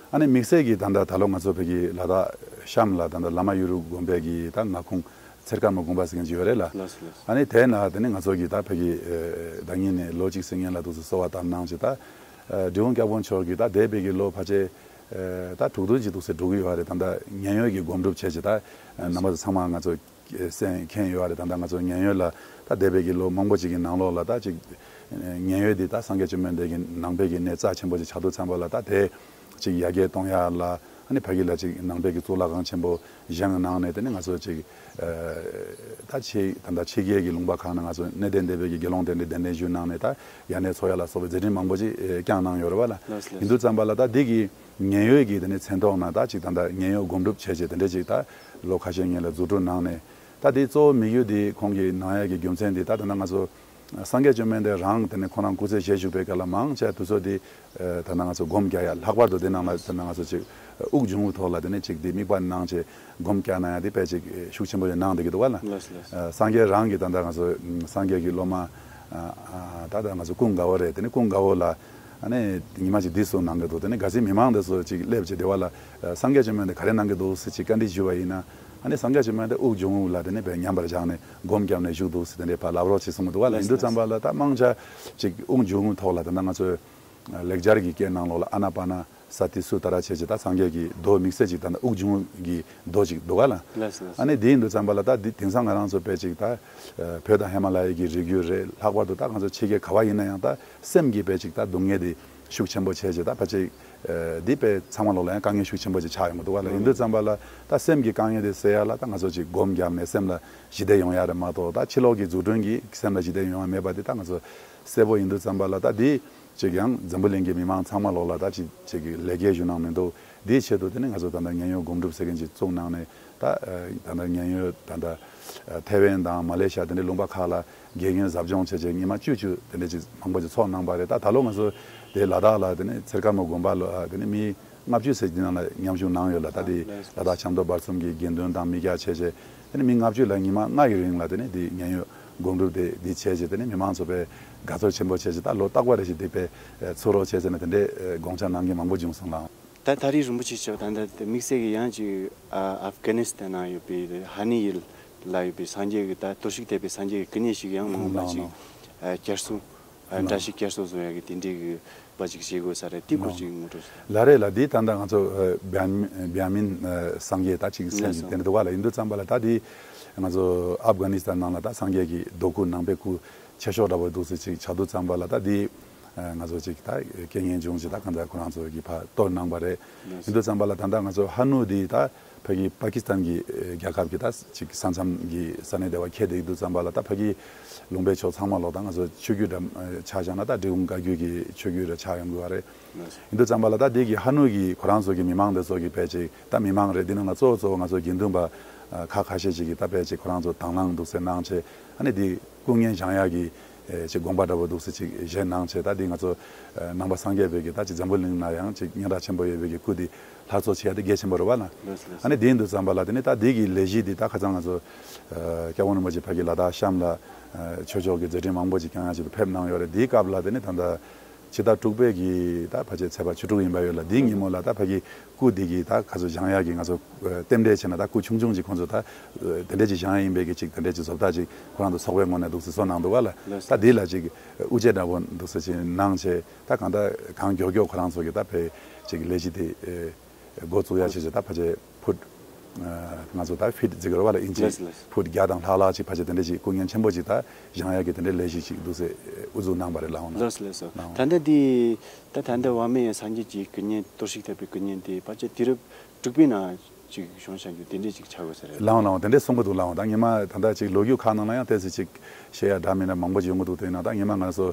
ཨ་ནི་དམིགས་བསལ་གྱི་ད་ལྟ་ད་ལོ་ང་ཚོ་ཕ་གི་ལ་དྭགས་གཤམ་ལ་ད་ལྟ་བླ་མ་གཡུ་རུ་དགོན་པའི་གི་ད་མངའ་ཁོངས་ཚེར་དཀར་མོ་དགོན་པ་ཟེར་མཁན་ཅིག་ཡོད་རེད་ལ། ལགས་སོ་ལགས་སོ། ཨ་ནི་དེ་ན་དེ་ནི་ང་ཚོ་གི་ད་ཕ་གི་ཨ་ཟླ་ཉིན་ནས་ལོ་གཅིག་ཙམ་སྔོན་ལ་འདུག་སེ་གསོལ་བ་བཏབ་གནང་བྱས་ད་ཨ་འབྲི་གུང་སྐྱབས་མགོན་མཆོག་གིས་ད་འདས་པའི་གི་ལོ་ཕལ་ཆེར་ཨ་ད་དྲུག་བདུན་ཅིག་འདུག་སེ་འགྲོ་གི་ཡོད་རེད། ད་ལྟ་ཉེན་གཡོལ་གྱི་སྒོམ་སྒྲུབ་བྱས་བྱས་ད་ཨ་རྣམ་པ་ཚོ་ཚང་མ་ང་ཚོ་གསན་མཁན་ཡོད་རེད། ད་ལྟ་ང་ཚོ་ཉེན་གཡོལ་ལ་ད་འདས་པའི་གི་ལོ་མང་པོ་ཅིག་གི་ནང་ལོགས་ལ་ད་ཅིག་ཉེན་གཡོལ་འདི་ད་སངས་རྒྱས་བཅོམ་ལྡན་འདས་ཀྱི་ནང་པའི་གི་གནས་རྩ་ཆེན་པོ་ཅིག་ཆགས་དུས་ཙམ་པ་ལ་ད་དེ་ཅིག་ཡར་རྒྱས་གཏོང་ཡ་ལ་ ཨ་ནི་ཕ་གི་ལ་ཅིག་ནང་པའི་གི་གཙུག་ལག་ཁང་ཆེན་པོ་བཞེངས་གནང་ནས། དེ་ནི་ང་ཚོ་ཅིག་ཨ་ད་ཕྱི་ད་ལྟ་ཕྱི་རྒྱལ་གྱི་ལུང་པ་ཁག་ནང་ང་ཚོ་གནས་བརྟན་སྡེ་པའི་གི་དགེ་སློང་དེ་འདྲའི་གདན་འདྲེན་ཞུས་གནང་ནས། ད་ཡ་ནས་འཚོ་ཡ་ལ་སོགས་པའི་མཛད་འཕྲིན་མང་པོ་ཅིག་ཨ་བསྐྱངས་གནང་ཡོད་རེད་བ་ལ། ལགས་སོ། ཡིན་དུས་ཙམ་པ་ལ་ད་འདི་གི་མཉན་ཡོད་ཀྱི་དེ་ནས་མཚན་ཐོག་ན་ད་ཅིག་ད་ལྟ་མཉན་ཡོད་སྒོམ་སྒྲུབ་བྱས་བྱས་དེ་འདྲ་ཅིག་ད་ལོ་ཁ་ཤས་སྔོན་ལ་འཛུགས་སྐྲུན་གནང་ནས། ད་དེ་གཙོ་བོ་དམིགས་ཡུལ་དེ་ཁོང་གིས་གནང་ཡ་གི་རྒྱུ་མཚན་དེ་ད་ད་ལྟ་ང་ཚོ་སངས་རྒྱས་བཅོམ་ལྡན་འདས་རང་དེ་ནས་ཁོ་རང་སྐུ་ཚེ་ཞལ་བཞུགས་པའི་སྐབས་ལ་མང་ཆེ་དུས་ཚོད་དེ་ད་ལྟ་ང་ཚོ་སྒོམ་རྒྱག་ཡ། ལྷག་པར་དུ་དེ་ནང་ལ་ད་ལྟ་ང་ཚོ་ཅིག་དབུགས་འབྱུང་བའི་ཐོག་ལ་དེ་ནས་ཅིག་དེ་དམིགས་པ་གནང་བྱས་སྒོམ་རྒྱག་གནང་ཡ་དེ་དཔེ་ཅིག་ཤུགས་ཆེན་པོ་ཡོད་གནང་བསྡད་ཀྱི་འདུག་བ་ལ། ལགས་སོ། ལགས་སོ། སངས་རྒྱས་རང་གིས་ད་ལྟ་ང་ཚོ་སངས་རྒྱས་ཀྱི་སློབ་མ་ད་ལྟ་ང་ཚོ་ཀུན་དགའ་བོ་རེད། དེ་ནས་ཀུན་དགའ་བོ་ལ་ཨ་ནི་ཉི་མ་ཅིག་འདི་གསུངས་གནང་གི་འདུག་དེ་ནས་གལ་སྲིད་མི་མང་འདི་ཚོ་ཅིག་སླེབས་བྱས་བསྡད་པ་ལ་སངས་རྒྱས་བཅོམ་ལྡན་འདས་ག་རེ་གནང་གི་འདུག་ཟེར་ཅིག་བཀའ་འདྲི་ཞུས་པ་ཡིན་ན། ཨ་ནི་སངས་རྒྱས་བཅོམ་ལྡན་འདས་དབུགས་འབྱུང་བ་ལ་དེ་ནས་དཔེ་མཉམ་པར་བཞག་ནས་སྒོམ་བརྒྱབ་ནས་བཞུགས་འདུག་ཟེར་དེ་འདྲའི་ཕར་ལབ་རོགས་བྱེད་གསུངས་གི་འདུག་བ་ལ། ཡིན་དུས་ཙམ་པ་ལ་ད་མང་ཆེ་ཅིག་དབུགས་འབྱུང་བའི་ཐོག་ལ་ད་ལྟ་ང་ཚོས་ལེགས་སྦྱར་གྱི་སྐད་ནང་ལོགས་ལ་ཨ་ན་པ་ན་ས་ཏི་སུ་ཏ་ར་བྱས་བྱས་ད་སངས་རྒྱས་ཀྱི་མདོ་དམིགས་བསལ་ཅིག་ད་ལྟ་དབུགས་འབྱུང་གི་མདོ་ཅིག་འདུག་ག་ལ། ལགས་སོ། ལགས་སོ། ཨ་ནི་དེ་ཡིན་དུས་ཙམ་པ་ལ་ད་འདི་དེང་སང་ང་རང་ཚོ་དཔེ་ཅིག་ད་བོད་དང་ཧི་མ་ལ་ཡའི་གི་རི་རྒྱུད་རེད། ལྷག་པར་དུ་ད་ང་ཚོ་ཕྱི་རྒྱལ་ག་བ་ཡིན་ན་ཡང་ད་སེམས་ཀྱི་དཔེ་ཅིག་ད་སྡུག་བསྔལ་དེ་ཤུགས་ཆེན་པོ་བྱས་བྱས་ད་ཕལ་ཆེར་འདི་དཔེ་ཚང་མ་ལོག་ལ་ཡང་དཀའ་ངལ་ཤུགས་ཆེན་པོ་ཅིག་ཆགས་ཡོང་གི་འདུག་བ་ལ། ཡིན་དུས་ཙམ་པ་ལ་ད་སེམས་ཀྱི་དཀའ་ངལ་དེ་སེལ་ཡ་ལ་ད་ང་ཚོ་ཅིག་སྒོམ་བརྒྱབ་ནས་སེམས་ལ་ཞི་བདེ་ཡོང་ཡ་རེད་མ་གཏོགས། ད་ཕྱི་ལོགས་ཀྱི་འཛུགས་སྐྲུན་གྱིས་སེམས་ལ་ཞི་བདེ་ཡོང་ཡ་མེད་པ་དེ་ད་ང་ཚོ་གསལ་པོ་ཡིན་དུས་ཙམ་པ་ལ། ད་འདི་ཅིག་ཡང་འཛམ་བུ་གླིང་གི་མི་མང་ཚང་མ་ལོག་ལ་ད་ཅིག་ཅིག་གི་ལེགས་སྐྱེས་ཞུ་གནང་མི་འདུག་དེའི་ཆེད་དུ་དེ་ནི་ང་ཚོ་ད་ལྟ་མཉན་ཡོད་སྒོམ་སྒྲུབ་ཟེར་མཁན་ཅིག་བཙུགས་གནང་ནས། ད་ད་ལྟ་མཉན་ཡོད་ད་ལྟ་ཐེ་ཝན་དང་མ་ལེ་ཤི་ཡ་དེ་འདྲའི་ལུང་པ་ཁག་ལ་དགེ་རྒན་ཟབ་སྦྱོང་བྱས་བྱས་ཉི་མ་བཅུ་བཅུ་དེ་འདྲ་ཅིག་མང་པོ་ཅིག་ཚོགས་གནང་པ་རེད། ད་ད་ལོ་ང་ཚོ་དེ་ལ་དྭགས་ལ་དེ་ནི་ཚེར་དཀར་མོ་དགོན་པ་ལ་དེ་ནི་མི་ལྔ་བཅུ་ཙམ་དེ་ནང་ལ་མཉམ་ཞུགས་གནང་ཡོད་ལ། ད་དེ་ལ་དྭགས་ཆབ་མདོ་བར་གསུམ་གྱི་དགེ་འདུན་དང་མི་སྐྱ་བྱས་བྱས་དེ་ནི་མི་ལྔ་བཅུ་ལ་ཉི་མ་ལྔ་ཡི་རིང་ལ་དེ་ནི་དེ་མཉན་ཡོད་སྒོམ་སྒྲུབ་དེ་དེ་བྱས་བྱས་དེ་ནི་མི་མང་ཚོ་དཔེ་དགའ་ཚོར་ཆེན་པོ་བྱས་བྱས་ད་ལོ་རྟག་པ་རེ་བཞིན་དེ་དཔེ་ཚུགས་རོགས་བྱས་ཟེར་ནས་དེ་འདྲའི་དགོངས་འཆར་གནང་མཁན་མང་པོ་བྱུང་སོང་ལགས། ད་ད་རེས་རིན་པོ་ཆེ་མཆོག་ད་ལྟ་དེ་དམིགས་བསལ་གྱི་ཡང་ཅིག་ཨ་ཨབ་གྷ་ནི་སི་ཐན་ནང་ཡོད་པའི་ཧ་ནི་ཡུལ་ལ་ཡོད་པའི་སངས་རྒྱས་ཀྱི་ད་གཏོར་བཤིག་ཐེབས་པའི་སངས་རྒྱས་ཀྱི་སྐུ་བརྙན་ཞིག་ཡང་མ་འོངས་པ་ཅིག་ཨ་བསྐྱར་གསོ་ཨ་འདྲ་ཞིག་བསྐྱར་གསོ་བཟོ་ཡག་གི་དེ་འདྲའི་གི་བ་ཅིག་བྱེད་དགོས་ས་རེད། དེ་སྐོར་ཅིག་ངོ་སྤྲོད་ཞུ། ལགས་རེད་ལགས། འདི་ད་ལྟ་ང་ཚོ་ཨ་བྷྱ་མིན་བྷྱ་མིན་ཨ་སངས་རྒྱས་ད་ཅིག་སེམས་ཀྱི་དེ་འདྲ་འདུག་བ་ལ། ཡིན་དུས་ཙམ་པ་ལ་ད་འདི་ང་ཚོ་ཨབ་གྷ་ནི་སི་ཐན་ནང་ལ་ད་སངས་རྒྱས་ཀྱི་རྡོ་སྐུ་ནང་པའི་སྐུ་ཆེ་ཤོས་འདྲ་བོ་འདུག་ཟེར་ཅིག་ཆགས་དུས་ཙམ་པ་ལ་ད་འདི་ཨ་ང་ཚོ་ཅིག་ད་རྐྱེན་ངན་བྱུང་ཅིག་ད་གང་ལྟར་ཁོ་རང་ཚོ་གིས་ཕར་གཏོར་གནང་པ་རེད། ཡིན་དུས་ཙམ་པ་ལ་ད་ལྟ་ང་ཚོ་ཧ་ནུ་འདི་ད་ཕ་གི་པ་ཀི་སི་ཐན་གྱི་ཨ་རྒྱལ་ཁབ་ཀྱི་ད་ཅིག་ས་མཚམས་ཀྱི་ས་གནས་དེ་བ་ཁེལ་བསྡད་དུས་ཙམ་པ་ལ་ད་ཕ་གི་ལུང་པའི་ཕྱོགས་ཚང་མ་ལོག་ད་ང་ཚོ་ཆོས་བརྒྱུད་འདྲ་ཨ་ཆ་བཞག་ན་ད་འབྲི་གུང་བཀའ་བརྒྱུད་ཀྱི་ཆོས་བརྒྱུད་ར་ཆགས་ཡོང་གི་བ་རེད། ཡིན་དུས་ཙམ་པ་ལ་ད་འདི་གི་ཧ་ནུ་གི་ཁོ་རང་ཚོ་གི་མི་མང་དེ་ཚོ་གི་དཔེ་ཅིག་ད་མི་མང་རེད། འདི་ནང་ལ་གཙོ་བོ་གཙོ་བོ་ང་ཚོ་དགེ་འདུན་པ་ཨ་ཁག་ཁ་ཤས་ཅིག་གི་ད་དཔེ་ཅིག་ཁོ་རང་ཚོ་དང་བླངས་འདུག་སེ་གནང་བྱས་ཨ་ནི་འདི་སྐུ་བརྙན་བཞེངས་ཡག་གི་ཨེ་ཅིག་དགོངས་པ་འདྲ་བོ་འདུག་སེ་ཅིག་བཞེས་གནང་བྱས། ད་འདི་ང་ཚོ་ཨ་ནང་པ་སངས་རྒྱས་པའི་གི་ད་ཅིག་འཛམ་བུ་གླིང་ན་ཡང་ཅིག་སྙན་གྲགས་ཆེན་པོ་ཡོད་པའི་གི་སྐུ་འདི་ལྷ་ཚོགས་ཆེ་ཡ་དེ་གལ་ཆེན་པོ་རེད་བ་ལ། ལགས་སོ། ལགས་སོ། ཨ་ནི་འདི་ཡིན་དུས་ཙམ་པ་ལ་དེ་ནི་ད་འདི་གི་ལས་གཞི་འདི་ད་ཁ་སང་ང་ཚོ་ཨ་སྐྱབས་མགོན་རིན་པོ་ཆེ་ཕ་གི་ལ་དྭགས་གཤམ་ལ་ཨ་ཆོས་ཕྱོགས་ཀྱི་མཛད་འཕྲིན་མང་པོ་ཅིག་བསྐྱངས་ཡ་ཅིག་ཕེབས་གནང་ཡོད་རེད། འདིའི་སྐབས་ལ་དེ་ནི་ད་ལྟ་ཕྱི་ཟླ་དྲུག་པའི་གི་ད་ཕལ་ཆེར་ཚེས་པ་བཅུ་དྲུག་ཡིན་པ་ཡོད་ལ། འདིའི་ཉིན་མོ་ལ་ད་ཕ་གི་སྐུ་འདི་གི་ད་ག་ཚོད་བཞེངས་ཡག་གི་ང་ཚོ་ཨ་རྟེན་འབྲེལ་བྱས་ན་ད་སྐུ་ཆུང་ཆུང་ཅིག་ཁོང་ཚོ་ད་ཨ་དེ་འདྲས་ཅིག་བཞེངས་ཡ་ཡིན་པའི་གི་ཅིག་དེ་འདྲས་ཅིག་བཟོ་ལྟ་ཅིག་ཁོ་རང་ཚོ་ཚོགས་པའི་ངོས་ནས་འདུག་སེ་བཟོ་གནང་འདུག་བ་ལ། ལགས་སོ། ད་འདི་ལ་ཅིག་དབུ་འབྱེད་འདྲ་བོ་འདུག་སེ་ཅིག་གནང་བྱས་ད་གང་ལྟར་གང་མགྱོགས་མགྱོགས་ཁོ་རང་ཚོ་གི་ད་ཕ་ཅིག་ལས་གཞི་དེ་ཨ་འགོ་བཙུགས་ཡ་བྱས་བྱས་ད་ཕལ་ཆེར་ཕུཊ་ཨ་ང་ཚོ་ད་ཕིཊ་ཟེར་གི་རེད་བ་ལ། ཨིན་ཅི་ལགས་སོ། ལགས་སོ། ཕུཊ་བརྒྱ་དང་ལྷག་ལྷག་ཅིག་ཕལ་ཆེར་དེ་འདྲ་ཅིག་སྐུ་བརྙན་ཆེན་པོ་ཅིག་ད་བཞེངས་ཡག་གི་དེ་འདྲའི་ལས་གཞི་ཅིག་འདུག་སེ་དབུ་འཛུགས་གནང་བ་རེད། ལགས་འོང་ན། ལགས་སོ། ལགས་སོ། ལགས་འོང་། ད་ལྟ་འདི་ད་ད་ལྟ་བ་མེ་ཡ་སངས་རྒྱས་ཀྱི་སྐུ་བརྙན་གཏོར་བཤིག་ཐེབས་པའི་སྐུ་བརྙན་དེ་ཕལ་ཆེར་དུས་རབས་དྲུག་པའི་ནང་ཅིག་བྱུང་བཞག་རྒྱུ་དེ་འདྲས་ཅིག་ཆགས་དགོས་ས་རེད། ལགས་འོང་། ལགས་འོང་། དེ་འདྲས་གསུང་གི་འདུག་ལགས་འོང་། ད་ཉི་མ་ད་ལྟ་ཅིག་ལོ་རྒྱུས་ཁག་ནང་ལ་ཡང་ཏོག་ཙམ་ཅིག་བཤད་ཡ་འདྲ་མིན་འདྲ་མང་པོ་ཅིག་ཡོང་གི་འདུག་དེ་ཡིན་ན་ད་ཉི་མ་ང་ཚོ་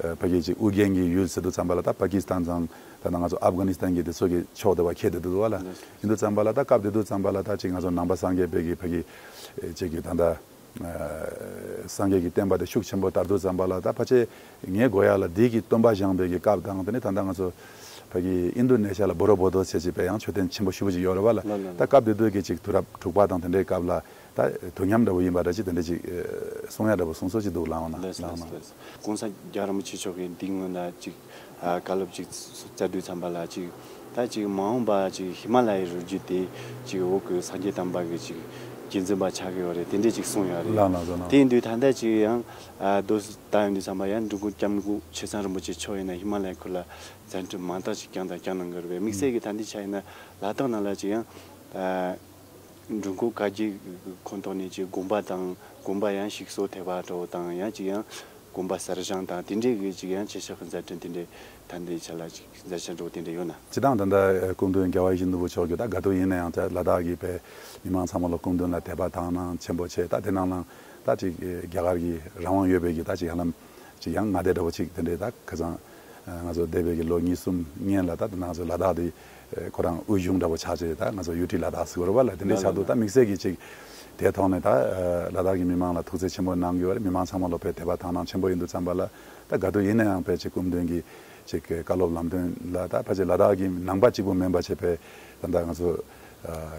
ཨ་ཕ་གི་ཅིག་ཨུ་རྒྱན་གྱི་ཡུལ་ཟེར་དུས་ཙམ་པ་ལ་ད་པ་ཀི་སི་ཐན་དང་ད་ང་ཚོ་ཨབ་གྷ་ནི་སི་ཐན་གྱི་དེ་ཚོ་གི་ཕྱོགས་དེ་བ་ཁེལ་བསྡད་འདུག་བ་ལ། ཡིན་དུས་ཙམ་པ་ལ་ད་སྐབས་དེ་དུས་ཙམ་པ་ལ་ད་ཅིག་ང་ཚོ་ནང་པ་སངས་རྒྱས་པའི་གི་ཕ་གི་ཨེ་ཅིག་གི་ད་ལྟ་ཨ་སངས་རྒྱས་ཀྱི་བསྟན་པ་དེ་ཤུགས་ཆེན་པོ་དར་དུས་ཙམ་པ་ལ་ད་ཕལ་ཆེར་ངས་གོ་ཡ་ལ་འདི་གི་སྟོན་པ་བཞེངས་པའི་གི་སྐབས་དང་དེ་ནས་ད་ལྟ་ང་ཚོ་ཕ་གི་ཨིན་རྡུ་ནེ་ཤ་ལ་བོ་རོ་བོ་དོ་ཟེར་ཅིག་པའི་ཡང་མཆོད་རྟེན་ཆེན་པོ་ཞེ་པོ་ཅིག་ཡོད་རེད་བ་ལ། ལགས་ལགས། ད་སྐབས་དེ་དུས་ཀྱི་ཅིག་དུས་རབས་དྲུག་པ་དང་དེ་འདྲའི་སྐབས་ལ་ད་དུས་མཉམ་འདྲ་བོ་ཡིན་པ་འདྲ་ཅིག་དེ་འདྲ་ཅིག་ཨེ་གསུང་ཡ་འདྲ་བོ་གསུང་སྲོལ་ཅིག་འདུག་ལགས་འོང་ན། ལགས་ལགས་འོང་ན། ལགས། གོང་ས་རྒྱལ་བ་རིན་པོ་ཆེ་མཆོག་གིས་འདི་སྔོན་ལ་ཅིག་ཨ་བཀའ་སློབ་ཅིག་སྩལ་དུས་ཙམ་པ་ལ་ཅིག་ད་ཅིག་མ་འོངས་པ་ཅིག་ཧི་མ་ལ་ཡའི་རི་རྒྱུད་དེ་ཅིག་འོག་གི་སངས་རྒྱས་བསྟན་པ་གི་ཅིག་རྒྱུན་འཛིན་པ་ཆགས་ཀྱི་ཡོད་རེད། དེ་འདྲས་ཅིག་གསུངས་ཡོད་རེད། ལགས་ལགས་སོ་ལགས། དེ་ཡིན་དུས་ད་ལྟ་ཅིག་ཡང་ཨ་རྡོ་སོལ་ད་ཡོང་དུས་ཙམ་པ་ཡང་འབྲི་གུང་སྐྱབས་མགོན་ཆེ་ཚང་རིན་པོ་ཆེ་མཆོག་ཡིན་ན་ཧི་མ་ལ་ཡའི་ཁུལ་ལ་མཛད་འཕྲིན་མང་དག་ཅིག་བསྐྱངས་དང་བསྐྱངས་གནང་གི་རེད་པས། དམིགས་བསལ་གྱི་ད་འདི་ཆ་ཡིན་ན་ལ་དྭགས་ནང་ལ་ཅིག་ཡང་ཨ་འབྲི་གུང་བཀའ་བརྒྱུད་ཁོངས་གཏོགས་ནས་ཅིག་དགོན་པ་དང་དགོན་པ་ཡང་ཞིག་གསོ་ཐེབས་པ་འདྲ་བོ་དང་ཡང་ཅིག་ཡང་། དགོན་པ་གསར་བཞེངས་དང་དེ་འདྲའི་གི་ཅིག་ཡང་ཆེ་ཤོས་ཀྱི་མཛད་འཕྲིན་དེ་འདྲའི་ད་ལྟའི་ཆ་ལ་ཅིག་མཛད་འཆར་འདྲ་བོ་དེ་འདྲ་ཡོད་ན། སྤྱིར་བཏང་ད་ལྟ་སྐུ་མདུན་རྒྱལ་བ་ཡིད་བཞིན་ནོར་བུ་མཆོག་གིས་ད་ག་དུས་ཡིན་ན་ཡང་ད་ལ་དྭགས་ཀྱི་བོད་མི་མང་ཚང་མ་ལ་སྐུ་མདུན་ལ་དད་པ་དག་སྣང་ཆེན་པོ་བྱས། ད་དེ་ནང་ལ་ད་ཅིག་རྒྱ་གར་གྱི་རང་དབང་ཡོད་པའི་གི་ད་ཅིག་ཧ་ལམ་ཅིག་ཡང་མངའ་སྡེ་འདྲ་བོ་ཅིག་དེ་འདྲའི་ད་ཁ་སང་ང་ཚོ་འདས་པའི་གི་ལོ་གཉིས་གསུམ་སྔོན་ལ་ད་ད་ང་ཚོ་ལ་དྭགས་དེ་ཁོ་རང་དབུས་གཞུང་འདྲ་བོ་ཆགས་བྱས། ད་ང་ཚོ་ཡུ་ཊི་ལ་དྭགས་ཟེར་གྱི་ཡོད་རེད་པ་ལ། དེ་འདྲའི་ཆགས་འདུག་ད་དམིགས་བསལ་གྱི་ཅིག་དེའི་ཐོག་ནས་ད་ལ་དྭགས་ཀྱི་མི་མང་ལ་ཐུགས་རྗེ་ཆེན་པོ་གནང་གི་ཡོད་རེད། མི་མང་ཚང་མ་ལ་དཔེ་དད་པ་དག་སྣང་ཆེན་པོ་ཡིན་དུས་ཙམ་པ་ལ། ད་ག་དུས་ཡིན་ན་ཡང་དཔེ་ཅིག་སྐུ་མདུན་གྱི་ཅིག་བཀའ་སློབ་ལམ་སྟོན་ལ་ད་ཕལ་ཆེར་ལ་དྭགས་ཀྱི་ནང་པ་གཅིག་པུ་མིན་པ་བྱས་པའི་ད་ལྟ་ང་ཚོ་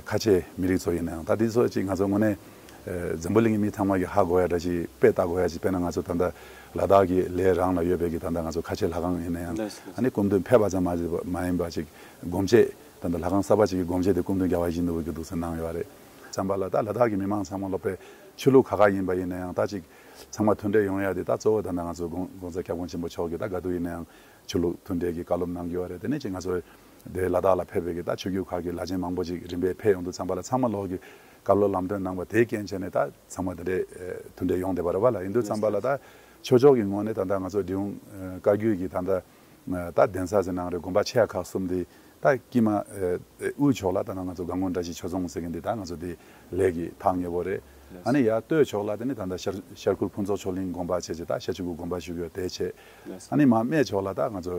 ཁ་ཆེ་མི་རིགས་ཚོ་ཡིན་ན་ཡང་ད་དེ་ཚོ་ཅིག་ང་ཚོ་དངོས་གནས་འཛམ་བུ་གླིང་གི་མི་ཚང་མ་གིས་ཧ་གོ་ཡ་འདྲ་ཅིག་དཔེ་ལྟ་དགོས་ཡ་ཅིག་དཔེར་ན་ང་ཚོ་ད་ལྟ་ལ་དྭགས་ཀྱི་ལས་རང་ལ་ཡོད་པའི་གི་ད་ལྟ་ང་ཚོ་ཁ་ཆེ་ལྷ་ཁང་ཡིན་ན་ཡང་། ལགས་སོ། ཨ་ནི་སྐུ་མདུན་ཕེབས་པ་ཙམ་མ་མ་ཡིན་པ་ཅིག་སྒོམ་བྱེད་ད་ལྟ་ལྷ་ཁང་གསར་པ་ཅིག་གི་སྒོམ་བྱེད་དེ་སྐུ་མདུན་རྒྱལ་བ་ཡིད་བཞིན་ནོར་བུ་གིས་འདུག་སེ་གནང་ཡོད་རེད། ཙམ་པ་ལ་ད་ལ་དྭགས་ཀྱི་མི་མང་ཚང་མ་ལ་དཔེ་ཆོས་ལུགས་ག་ག་ཡིན་པ་ཡིན་ན་ཡང་ད་ཅིག་ཚང་མ་མཐུན་འབྲེལ་ཡོང་ཡ་དེ་ད་གཙོ་བོ་ད་ལྟ་ང་ཚོ་༸གོང་༸གོང་ས་སྐྱབས་མགོན་ཆེན་པོ་མཆོག་གིས་ད་ག་དུས་ཡིན་ན་ཡང་ཆོས་ལུགས་མཐུན་འབྲེལ་གྱི་བཀའ་སློབ་གནང་གི་ཡོད་རེད། དེ་ནས་ཅིག་ང་ཚོ་དེ་ལ་དྭགས་ལ་ཕེབས་པའི་གི་ད་ཆོས་བརྒྱུད་ཁག་གི་བླ་ཆེན་མང་པོ་ཅིག་རིམ་པས་ཕེབས་ཡོང་དུས་ཙམ་པ་ལ་ཚང་མ་ལོག་གི་བཀའ་སློབ་ལམ་སྟོན་གནང་བ་དེའི་རྐྱེན་བྱས་ནས་ད་ཚང་མ་དེ་འདྲའི་མཐུན་འབྲེལ་ཡོང་བསྡད་པ་རེད་པ་ལ། ཡིན་དུས་ཙམ་པ་ལ་ད་ཆོས་ཕྱོགས་ཀྱི་ངོས་ནས་ད་ལྟ་ང་ཚོ་འབྲི་གུང་བཀའ་བརྒྱུད་ཀྱི་ད་ལྟ་ད་གདན་ས་ཟེར་ནའང་རེད། དགོན་པ་ཆེ་ཡ་ཁག་གསུམ་དེ་ད་དཀྱིལ་མ་དབུས་ཕྱོགས་ལ་ད་ང་ཚོ་སྒང་དགོན་བཀྲ་ཤིས་ཆོས་རྫོང་ཟེར་མཁན་དེ་ད་ང་ཚོ་དེ་ལས་ཀྱི་ཐག་ཉེ་པོ་རེད། ཨ་ནི་ཡར་སྟོད་ཕྱོགས་ལ་དེ་ནི་ད་ལྟ་ཤར་ཤར་ཁུལ་ཕུན་ཚོགས་ཆོས་གླིང་དགོན་པ་བྱས་བྱས་ད་ཤར་ཕྱོགས་ཀྱི་དགོན་པ་བཞུགས་ཡོད་དེ་བྱས། ཨ་ནི་མར་སྨད་ཕྱོགས་ལ་ད་ང་ཚོ་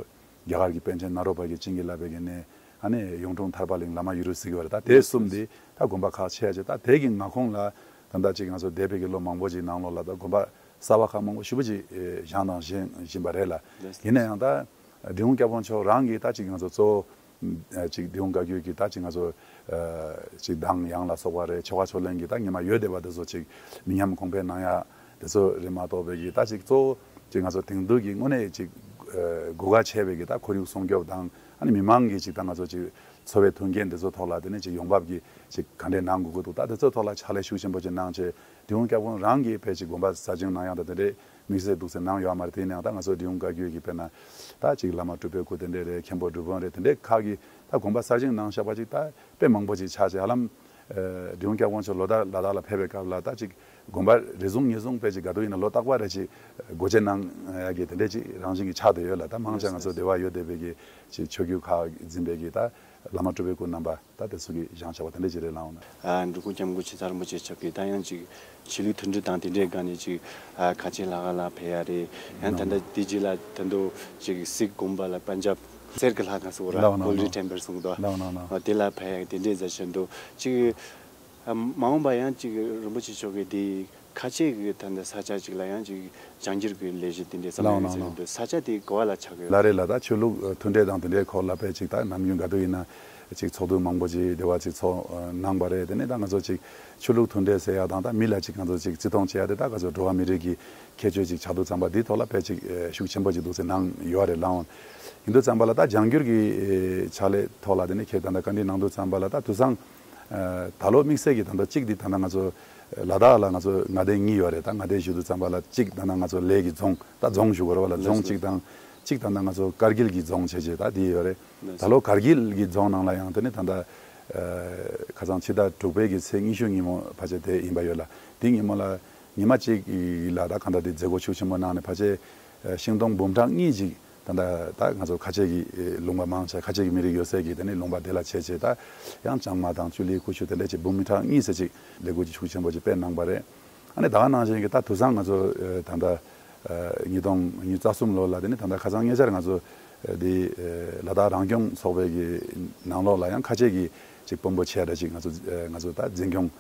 རྒྱ་གར་གྱི་པཎ་ཆེན་ནཱ་རོ་པ་གིས་བྱིན་གྱིས་བརླབས་པའི་གི་གནས། ཨ་ནི་གཡུང་དྲུང་ཐར་པ་གླིང་བླ་མ་ཡུ་རུ་ཟེར་གྱི་ཡོད་རེད། ད་དེ་གསུམ་དེ་ད་དགོན་པ་ཁག་ཆེ་ཡ་ཆེ། ད་དེ་གི་མངའ་ཁོངས་ལ་ད་ལྟ་ཅིག་ང་ཚོ་འདས་པའི་གི་ལོ་མང་པོ་ཅིག་ནང་ལོགས་ལ་ད་དགོན་པ་གསར་པ་ཁག་མང་པོ་ཞེ་པོ་ཅིག་བཞེངས་དང་བཞེངས་བཞིན་པ་རེད་ལ། ཡིན་ན་ཡང་ད་འབྲི་གུང་སྐྱབས་མགོན་མཆོག་རང་གིས་ད་ཅིག་ང་ཚོ་གཙོ་བོ་ཅིག་འབྲི་གུང་བཀའ་བརྒྱུད་ཀྱི་ད་ཅིག་ང་ཚོ་ཅིག་གདངས་དབྱངས་ལ་སོགས་པ་རེད། ཆོ་ག་ཕྱོགས་གླེང་གི་ད་སྔོན་མ་ཡོད་བསྡད་པ་དེ་ཚོ་ཅིག་མི་ཉམས་གོང་འཕེལ་གནང་ཡ་དེ་ཚོ་རེད་མ་གཏོགས་པའི་གི་ད་ཅིག་གཙོ་བོ་ཅིག་ང་ཚོ་དེང་དུས་ཀྱི་དངོས་གནས་ཅིག་དགོས་གལ་ཆེ་བའི་གི་ད་ཁོར་ཡུག་སྲུང་སྐྱོབ་དང་། ཨ་ནི་མི་མང་གི་ཅིག་ད་ང་ཚོ་ཅིག་འཚོ་བའི་མཐུན་རྐྱེན་དེ་ཚོ་ཐོག་ལ་དེ་ནས་ཅིག་ཡོང་འབབ་ཀྱི་ཅིག་ག་འདྲས་གནང་དགོས་ཀྱི་འདུག་ད་དེ་ཚོ་ཐོག་ལ་ཕྱག་ལས་ཤུགས་ཆེན་པོ་ཅིག་གནང་བྱས། འབྲི་གུང་སྐྱབས་མགོན་རང་གིས་དཔེ་ཅིག་དགོན་པ་གསར་བཞེངས་གནང་ཡག་དང་དེ་འདྲས་དམིགས་བསལ་འདུག་སེ་གནང་ཡོད་མ་རེད། དེ་ཡིན་ནའང་ད་ང་ཚོ་འབྲི་གུང་བཀའ་བརྒྱུད་ཀྱི་དཔེར་ན་ད་ཅིག་བླ་མ་སྤྲུལ་པའི་སྐུ་དེ་འདྲས་རེད། མཁན་པོ་འབྲུག་པ་རེད། དེ་འདྲས་ཁག་གིས་ད་དགོན་པ་གསར་བཞེངས་གནང་བཞག་པ་ཅིག་ད་དཔེ་མང་པོ་ཅིག་ཆགས་བྱས། ཧ་ལམ་འབྲི་གུང་སྐྱབས་མགོན་མཆོག་ལོ་ལྟར་ལ་དྭགས་ལ་ཕེབས་པའི་སྐབས་ལ་ད་ཅིག་དགོན་པ་རེ་ཟུང་ཉེ་ཟུང་དཔེ་ཅིག་ག་དུས་ཡིན་ན་ལོ་རྟག་པར་རེ་ཅིག་སྒོ་འབྱེད་གནང་ཡག་གི་དེ་འདྲས་ཅིག་རང་བཞིན་གྱི་ཆགས་བསྡད་ཡོད་ལ། ད་མང་ཆེ་ང་ཚོ་འབྲེལ་བ་ཡོད་བསྡད་པའི་གི་ཅིག་ཆོས་བརྒྱུད་ཁག་འཛིན་པའི་གི་ད་བླ་མ་སྤྲུལ་པའི་སྐུ་རྣམ་པ་ད་དེ་ཚོ་གིས་བཞེངས་བཞག་པ་དེ་འདྲས་ཅིག་རེད་ལགས་འོང་ན། ཨ། འབྲི་གུང་སྐྱབས་མགོན་ཆེན་ཚང་རིན་པོ་ཆེ་མཆོག་གིས་ད་ཡང་ཅིག་ཆོས་ལུགས་མཐུན་སྒྲིལ་དང་དེ་འདྲའི་སྒང་ནས་ཅིག་ཨ། ཁ་ཆེ་ལྷ་ཁང་ལ་ཕེབས་ཡ་རེད། ཡང་ད་ལྟ་དེ་རྗེས་ལ་ད་དུང་ཅིག་སིག་དགོན་པ་ལ་པན་ཇབ་གསེར་གྱི་ལྷ་ཁང་ཟེར་བ་ར། ལགས་འོང་། ལགས་འོང་། ཧོ་ལི་ཊེམ་པལ་གསུངས་འདུག་ལགས་འོང་། ལགས་འོང་། ཨ། དེ་ལ་ཕེབས་ཡ་དེ་འདྲའི་མཛད་བཞིན་འདུག་ཅིག་ཨ། མ་འོངས་པ་ཡང་ཅིག་རིན་པོ་ཆེ་མཆོག་གིས་དེ་ཁ་ཆེ་གི་ད་ལྟ་ས་ཆ་ཅིག་ལ་ཡང་ཅིག་ལྗང་བསྒྱུར་གྱི་ལས་གཞི་དེ་འདྲའི་བསམ་བློ་ཡོད་ཟེར་འདུག་ས་ཆ་དེ་ག་བ་ལ་ཆགས་ཀྱི་ཡོད། ལགས་རེད་ལགས། ད་ཆོས་ལུགས་མཐུན་འབྲེལ་དང་དེ་འདྲའི་སྐོར་ལ་དཔེ་ཅིག་ད་ནམ་རྒྱུན་ག་དུས་ཡིན་ན་ཅིག་ཚོགས་འདུ་མང་པོ་ཅིག་དེ་བ་ཅིག་ཚོགས་གནང་བ་རེད། དེ་ནས་ད་ང་ཚོ་ཅིག་ཆོས་ལུགས་མཐུན་འབྲེལ་ཟེར་ཡ་དང་ད་མི་ལ་ཅིག་ང་ཚོ་ཅིག་བརྩི་མཐོང་བྱེད་ཡ་དེ་ད་ང་ཚོ་འགྲོ་བ་མི་རིགས་ཀྱི་ཁྱད་ཆོས་ཅིག་ཆགས་དུས་ཙམ་པ་དེའི་ཐོག་ལ་དཔེ་ཅིག་ཤུགས་ཆེན་པོ་ཅིག་འདུག་ཟེར་གནང་ཡོད་རེད་ལགས་འོང་། ཡིན་དུས་ཙམ་པ་ལ་ད་ལྗང་བསྒྱུར་གྱི་ཕྱག་ལས་ཐོག་ལ་དེ་ནས་ཁྱེད་ད་ལྟ་བཀའ་འདྲི་གནང་དུས་ཙམ་པ་ལ་ད་དུས་སང་ད་ལོ་དམིགས་བསལ་གྱི་ད་ལྟ་གཅིག་འདི་ད་ལྟ་ང་ཚོ་ལ་དྭགས་ལ་ང་ཚོ་མངའ་སྡེ་གཉིས་ཡོད་རེད། ད་མངའ་སྡེ་ཞུ་དུས་ཙམ་པ་ལ་གཅིག་ད་ལྟ་ང་ཚོ་ལས་ཀྱི་རྫོང་ད་རྫོང་ཞུ་དགོས་རེད་པ་ལ། རྫོང་གཅིག་དང་གཅིག་ད་ལྟ་ང་ཚོ་ཀར་གིལ་གྱི་རྫོང་བྱས་བྱས་ད་འདི་ཡོད་རེད། ད་ལོ་ཀར་གིལ་གྱི་རྫོང་ནང་ལ་ཡང་དེ་ནི་ད་ལྟ་ཁ་སང་ཕྱི་ཟླ་དྲུག་པའི་གི་ཚེས་ཉི་ཤུ་ཉིན་མོ་ཕལ་ཆེར་དེ་ཡིན་པ་ཡོད་ལ། དེ་ཉིན་མོ་ལ་ཉི་མ་གཅིག་ལ་ད་གང་ལྟར་དེ་མཛད་སྒོ་ཤུགས་ཆེན་པོ་གནང་ནས་ཕལ་ཆེར་ཤིང་སྡོང་འབུམ་ཕྲག་གཉིས་ཅིག་ད་ལྟ་ད་ང་ཚོ་ཁ་ཆེ་གི་ལུང་པ་མང་ཆེ་ཁ་ཆེ་གི་མི་རིགས་ཡོད་སའི་གི་དེ་ནས་ལུང་པ་དེ་ལ་བྱས་བྱས་ད་ཡང་ལྕང་མ་དང་ཅུ་ལི་ཀུ་ཤུ་དེ་འདྲ་ཅིག་འབུམ་ཕྲག་གཉིས་ཙམ་ཅིག་ལས་འགུལ་ཅིག་ཤུགས་ཆེན་པོ་ཅིག་སྤེལ་གནང་པ་རེད། ཨ་ནི་ད་ག་ནང་བཞིན་གི་ད་དུས་སང་ང་ཚོ་ད་ལྟ་ཉིས་སྟོང་ཉི་ཤུ་རྩ་གསུམ་ལོ་ལ་དེ་ནི་ད་ལྟ་ཁ་སང་ཉེ་ཆར་ང་ཚོ་འདི་ལ་དྭགས་རང་སྐྱོང་ཚོགས་པའི་གི་ནང་ལོགས་ལ་ཡང་ཁ་ཆེ་གི་ཅིག་དཔོན་པོ་ཆེ་འདྲ་ཅིག་ང་ཚོ་ང་ཚོ་ད་འཛིན་སྐྱོང་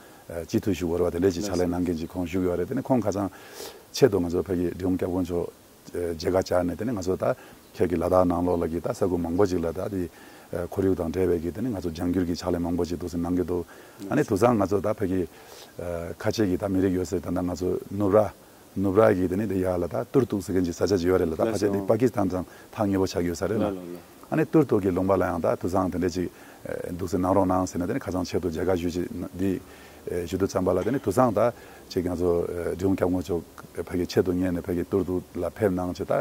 སྤྱི་འཐུས་ཞུ་བ་རེད་པ། དེ་འདྲ་ཅིག་ཕྱག་ལས་གནང་མཁན་ཅིག་ཁོང་བཞུགས་ཡོད་རེད། དེ་ནི་ཁོང་ཁ་སང་ཆེད་དུ་ང་ཚོ་ཕ་གི་འབྲི་གུང་སྐྱབས་མགོན་མཆོག་མཇལ་ཁ་བཅར་ནས་དེ་ནས་ང་ཚོ་ད་ཁྱེད་ཀྱི་ལ་དྭགས་ནང་ལོགས་ལ་གི་ད་ས་ཁུལ་མང་པོ་ཅིག་ལ་ད་དེ་ཁོར་ཡུག་དང་འབྲེལ་བའི་གི་དེ་ནས་ང་ཚོ་ལྗང་བསྒྱུར་གྱི་ཕྱག་ལས་མང་པོ་ཅིག་འདུག་སེ་གནང་གི་འདུག་ཨ་ནི་དུས་སང་ང་ཚོ་ད་ཕ་གི་ཁ་ཆེ་གི་ད་མི་རིགས་ཡོད་སའི་ད་ད་ང་ཚོ་ནུབ་ར་ནུབ་ར་གི་དེ་ནས་དེ་ཡར་ལ་ད་ཏུར་ཏུག་ཟེར་མཁན་གྱི་ས་ཆ་ཅིག་ཡོད་རེད་ལ། ད་ཕལ་ཆེར་དེ་པ་ཀི་སི་ཐན་དང་ཐག་ཉེ་པོ་ཆགས་ཡོད་ས་རེད་ལ། ཨ་ནི་ཏུར་ཏུག་གི་ལུང་པ་ལ་ཡང་ད་དུས་སང་དེ་འདྲ་ཅིག་འདུག་སེ་གནང་རོགས་གནང་ཟེར་ནས་དེ་ནས་ཁ་སང་ཆེད་དུ་མཇལ་ཁ་ཞུ་ཅིག་འདི་ཞུ་དུས་ཙམ་པ་ལ་དེ་ནས་དུས་སང་ད་ཅིག་ང་ཚོ་འབྲི་གུང་སྐྱབས་མགོན་མཆོག་ཕ་གི་ཆེད་དུ་གཉེར་ནས་ཕ་གི་ཏུར་ཏུག་ལ་ཕེབས་གནང་བྱས་ད་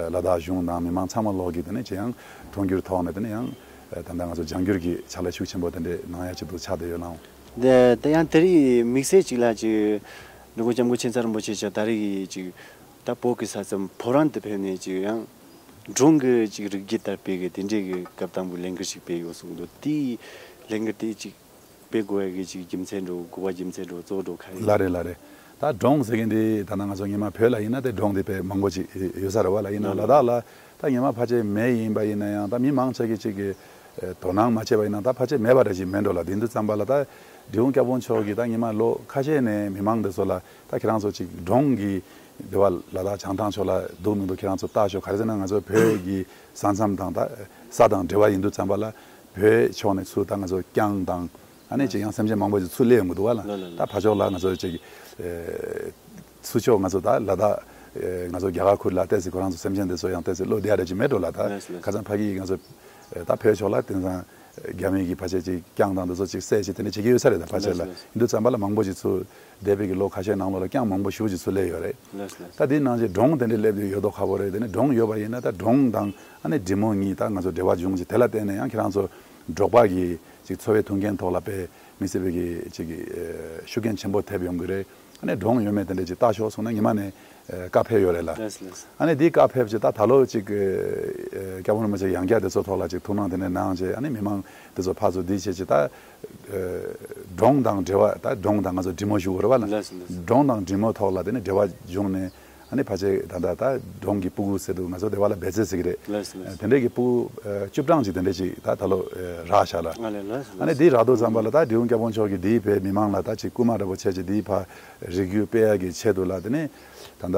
ལ་དྭགས་གཞུང་དང་མི་མང་ཚང་མ་ལོག་གི་དེ་ནས་ཅིག་ཡང་མཐོང་རྒྱུར་ཐོག་ནས་དེ་ནས་ཡང་ད་ལྟ་ང་ཚོ་ལྗང་བསྒྱུར་གྱི་ཕྱག་ལས་ཤུགས་ཆེན་པོ་དེ་འདྲས་གནང་ཡ་ཆེད་དུ་ཆགས་བསྡད་ཡོད་ལགས། དེ་དེ་ཡང་དེ་རིང་དམིགས་བསལ་ཅིག་ལ་ཅིག་འབྲི་གུང་སྐྱབས་མགོན་ཆེན་ཚང་རིན་པོ་ཆེ་མཆོག་ད་རེས་ཀྱི་ཅིག་ ད་བོད་ཀྱི་ས་མཚམས་ཕོ་བྲང་དུ་ཕེབས་ནས་ཅིག་ཡང་སྒྲུང་གི་ཅིག་རིགས་རྒྱུད་དར་སྤེལ་གི་དེ་འདྲའི་གི་སྐབས་དང་པོའི་ལས་འགུལ་ཞིག་སྤེལ་ཡོད་གསུངས་འདུག་དེའི་ལས་འགུལ་དེ་ཅིག་སྤེལ་དགོས་ཡ་གི་ཅིག་རྒྱུ་མཚན་འགྲོ་དགོས་པ་རྒྱུ་མཚན་འགྲོ་གཙོ་བོ་འགྲོ་ག་རེ། ལ་རེད་ལ་རེད། ད་སྒྲུང་ཟེར་མཁན་དེ་ད་ནང་ང་ཚོ་ཉི་མ་བོད་ལ་ཡིན་ན་དེ་སྒྲུང་དེ་དཔེ་མང་པོ་ཅིག་ཡོད་ས་རེད་བ་ལ། ཡིན་ན་ལ་ལ་ལ་དག་ལ་ད་ཉི་མ་ཕལ་ཆེར་མེད་ཡིན་པ་ཡིན་ན་ཡང་ད་མི་མང་ཆེ་གི་ཅིག་གི་དོ་སྣང་མ་བྱས་པ་ཡིན་ན་ད་ཕལ་ཆེར་མེད་པ་འདྲ་ཞིག་མེད་འགྲོ་ལ། དེ་འདུག་ཙམ་པ་ལ་ད་འབྲི་གུང་སྐྱབས་མགོན་མཆོག་གིས་ད་ཉི་མ་ལོ་ཁ་ཤས་ནས་མི་མང་དེ་ཚོ་ལ་ད་ཁྱེད་རང་ཚོ་ཅིག་སྒྲུང་གི་དེ་བ་ལ་ད་བྱང་ཐང་ཕྱོགས་ལ་འདུག་མི་འདུག་ཁྱེད་རང་ཚོ་ལྟ་ཤོག་ག་རེ་ཟེར་ན་ང་ཚོ་བོད་ཀྱི་ས་མཚམས་དང་ད་ས་དང་འབྲེལ་བ་ཡིན་འདུག་ཙམ་པ་ལ་བོད་ཕྱོགས་ནས་ཚུར་ད་ང་ཚོ་རྐྱང་དང་ཨ་ནི་ཅིག་ཡང་སེམས་ཅན་མང་པོ་ཅིག་ཚུར་སླེབས་ཡོང་གི་འདུག་བ་ལ། ལ་ལ་ལ། ད་ཕར་ཕྱོགས་ལ་ང་ཚོ་ཅིག་ཚུར་ཕྱོགས་ང་ཚོ་ད་ལ་དྭགས་ང་ཚོ་རྒྱ་གར་ཁུལ་ལ་ཏོག་ཙམ་ཁོ་རང་ཚོ་སེམས་ཅན་དེ་ཚོ་ཡང་ཏོག་ཙམ་བློ་བདེ་ཡ་འདྲ་ཅིག་མེད་འགྲོ་ལ། ད་ལགས་སོ་ལགས་སོ། ཁ་སང་ཕ་གི་ང་ཚོ་ད་བོད་ཕྱོགས་ལ་དེང་སང་རྒྱ་མི་གི་ཕལ་ཆེར་ཅིག་རྐྱང་དང་དེ་ཚོ་ཅིག་བསད་ཅིག་དེ་འདྲ་བྱེད་ཀྱི་ཡོད་ས་རེད། ད་ཕལ་ཆེར་ལ་ལགས་སོ་ཡིན་དུས་ཙམ་པ་ལ་མང་པོ་ཅིག་ཚུར་འདས་པའི་གི་ལོ་ཁ་ཤས་ནང་ལོགས་ལ་རྐྱང་མང་པོ་ཞེ་པོ་ཅིག་ཚུར་སླེབས་ཡོད་རེད། ལགས་སོ་ལགས་སོ། ད་དེའི་ནང་བཞིན་སྒྲུང་དེ་འདྲ་སླེབས་ཡོད་ཡོད་མདོག་ཁ་པོ་རེད། དེ་ནས་སྒྲུང་ཡོད་པ་ཡིན་ན་ད་སྒྲུང་དང་ཨ་ནི་འབྲི་མོ་གཉིས་ད་ང་ཚོ་འབྲེལ་བ་བྱུང་ཅིག་དེ་ལ་བརྟེན་ནས་ཡང་ཁྱེད་རང་ཚོ་འབྲོག་པ་གི་ཅིག་འཚོ་བའི་མཐུན་རྐྱེན་ཐོག་ལ་དཔེ་མི་སྲིད་པའི་གི་ཅིག་གི་ཤུགས་རྐྱེན་ཆེན་པོ་ཐེབས་ཡོང་གི་རེད། ཨ་ནི་སྒྲུང་ཡོད་མེད་དེ་འདྲ་ཅིག་ལྟ་ཤོག་གསུངས་ན་ཉི་མ་ནས་ཨ་བཀའ་ཕེབས་ཡོད་རེད་ལ། ལགས་སོ་ལགས་སོ། ཨ་ནི་དེའི་བཀའ་ཕེབས་ཅིག་ད་ད་ལོ་ཅིག་ཨ་སྐྱབས་མགོན་རིན་པོ་ཆེ་ཡང་བསྐྱར་དེ་ཚོ་ཐོག་ལ་ཅིག་ཐུགས་སྣང་དེ་འདྲ་གནང་བྱས་ཨ་ནི་མི་མང་དེ་ཚོ་ཕར་ཚུར་འདི་བྱས་ཅིག་ད་ཨ་སྒྲུང་དང་འབྲེལ་བ་ད་སྒྲུང་དང་ང་ཚོ་འབྲི་མོ་ཞུ་དགོས་རེད་བ་ལ། ལགས་སོ་ལགས་སོ། སྒྲུང་དང་འབྲི་མོ་ཐོག་ལ་དེ་ནི་འབྲེལ་བ་བྱུང་ནས་ཨ་ནི་ཕལ་ཆེར་ད་ལྟ་ད་སྒྲུང་གི་སྤུ་གུ་ཟེར་འདུག་ང་ཚོ་སྡེ་བ་ལ་སྦས་ཚེ་ཟེར་གི་རེད། ལགས་སོ་ལགས་སོ། དེ་འདྲས་ཀྱི་སྤུ་གུ་ཨ་བཅུ་གྲངས་ཅིག་དེ་འདྲས་ཅིག་ད་ད་ལོ་ཨ་རག་ཤག་ལ། ཨ་ལས་ལགས་སོ། ཨ་ནི་དེ་རག་དུས་ཙམ་པ་ལ་ད་འབྲི་གུང་སྐྱབས་མགོན་མཆོག་གིས་དེའི་ཕའི་མི་མང་ལ་ད་ཅིག་སྐུལ་མ་འདྲ་པོ་བྱས་ཅིག་དེའི་ཕ་རིགས་རྒྱུད་སྤེལ་ཡ་གི་ཆེད་དུ་ལ་དེ་ནས་ད་ལྟ་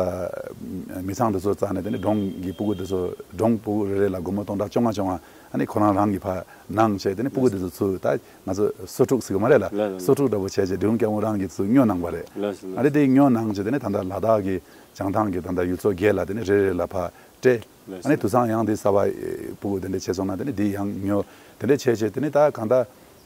མི་ཚང་དེ་ཚོ་རྩ་ནས་དེ་ནས་སྒྲུང་གི་སྤུ་གུ་དེ་ཚོ་སྒྲུང་སྤུ་གུ་རེ་རེ་ལ་སྒོར་མོ་སྟོང་ཕྲག་བཅོ་ལྔ་བཅོ་ལྔ་ཨ་ནི་ཁོ་རང་རང་གི་ཕ་གནང་བྱས་དེ་ནས་སྤུ་གུ་དེ་ཚོ་ཚུར་ད་ང་ཚོ་སོ་ཕྲུག་ཟེར་གི་མ་རེད་ལ། ལགས་ལགས། སོ་ཕྲུག་འདྲ་པོ་བྱས་བྱས་འབྲི་གུང་སྐྱབས་མགོན་རང་གིས་ཚུར་སྨྱོ་གནང་བ་རེད། ལགས་སོ་ལགས་སོ། ཨ་ནི་དེ་སྨྱོ་གནང་བྱས་དེ་ནས་ད་ལྟ་ལ་དྭགས་ཀྱི་བྱང་ཐང་གི་ད་ལྟ་ཡུལ་ཚོ་བརྒྱད་ལ་དེ་ནས་རེ་རེ་ལ་ཕར་སྤྲད། ལགས་སོ། ཨ་ནི་དུས་སང་ཡང་དེ་གསར་པ་ཨེ་སྤུ་གུ་དེ་འདྲ་བྱས་སོང་ན་དེ་ནས་དེ་ཡང་ཉོ་དེ་འདྲ་བྱས་བྱས་དེ་ནས་ད་གང་ལྟར་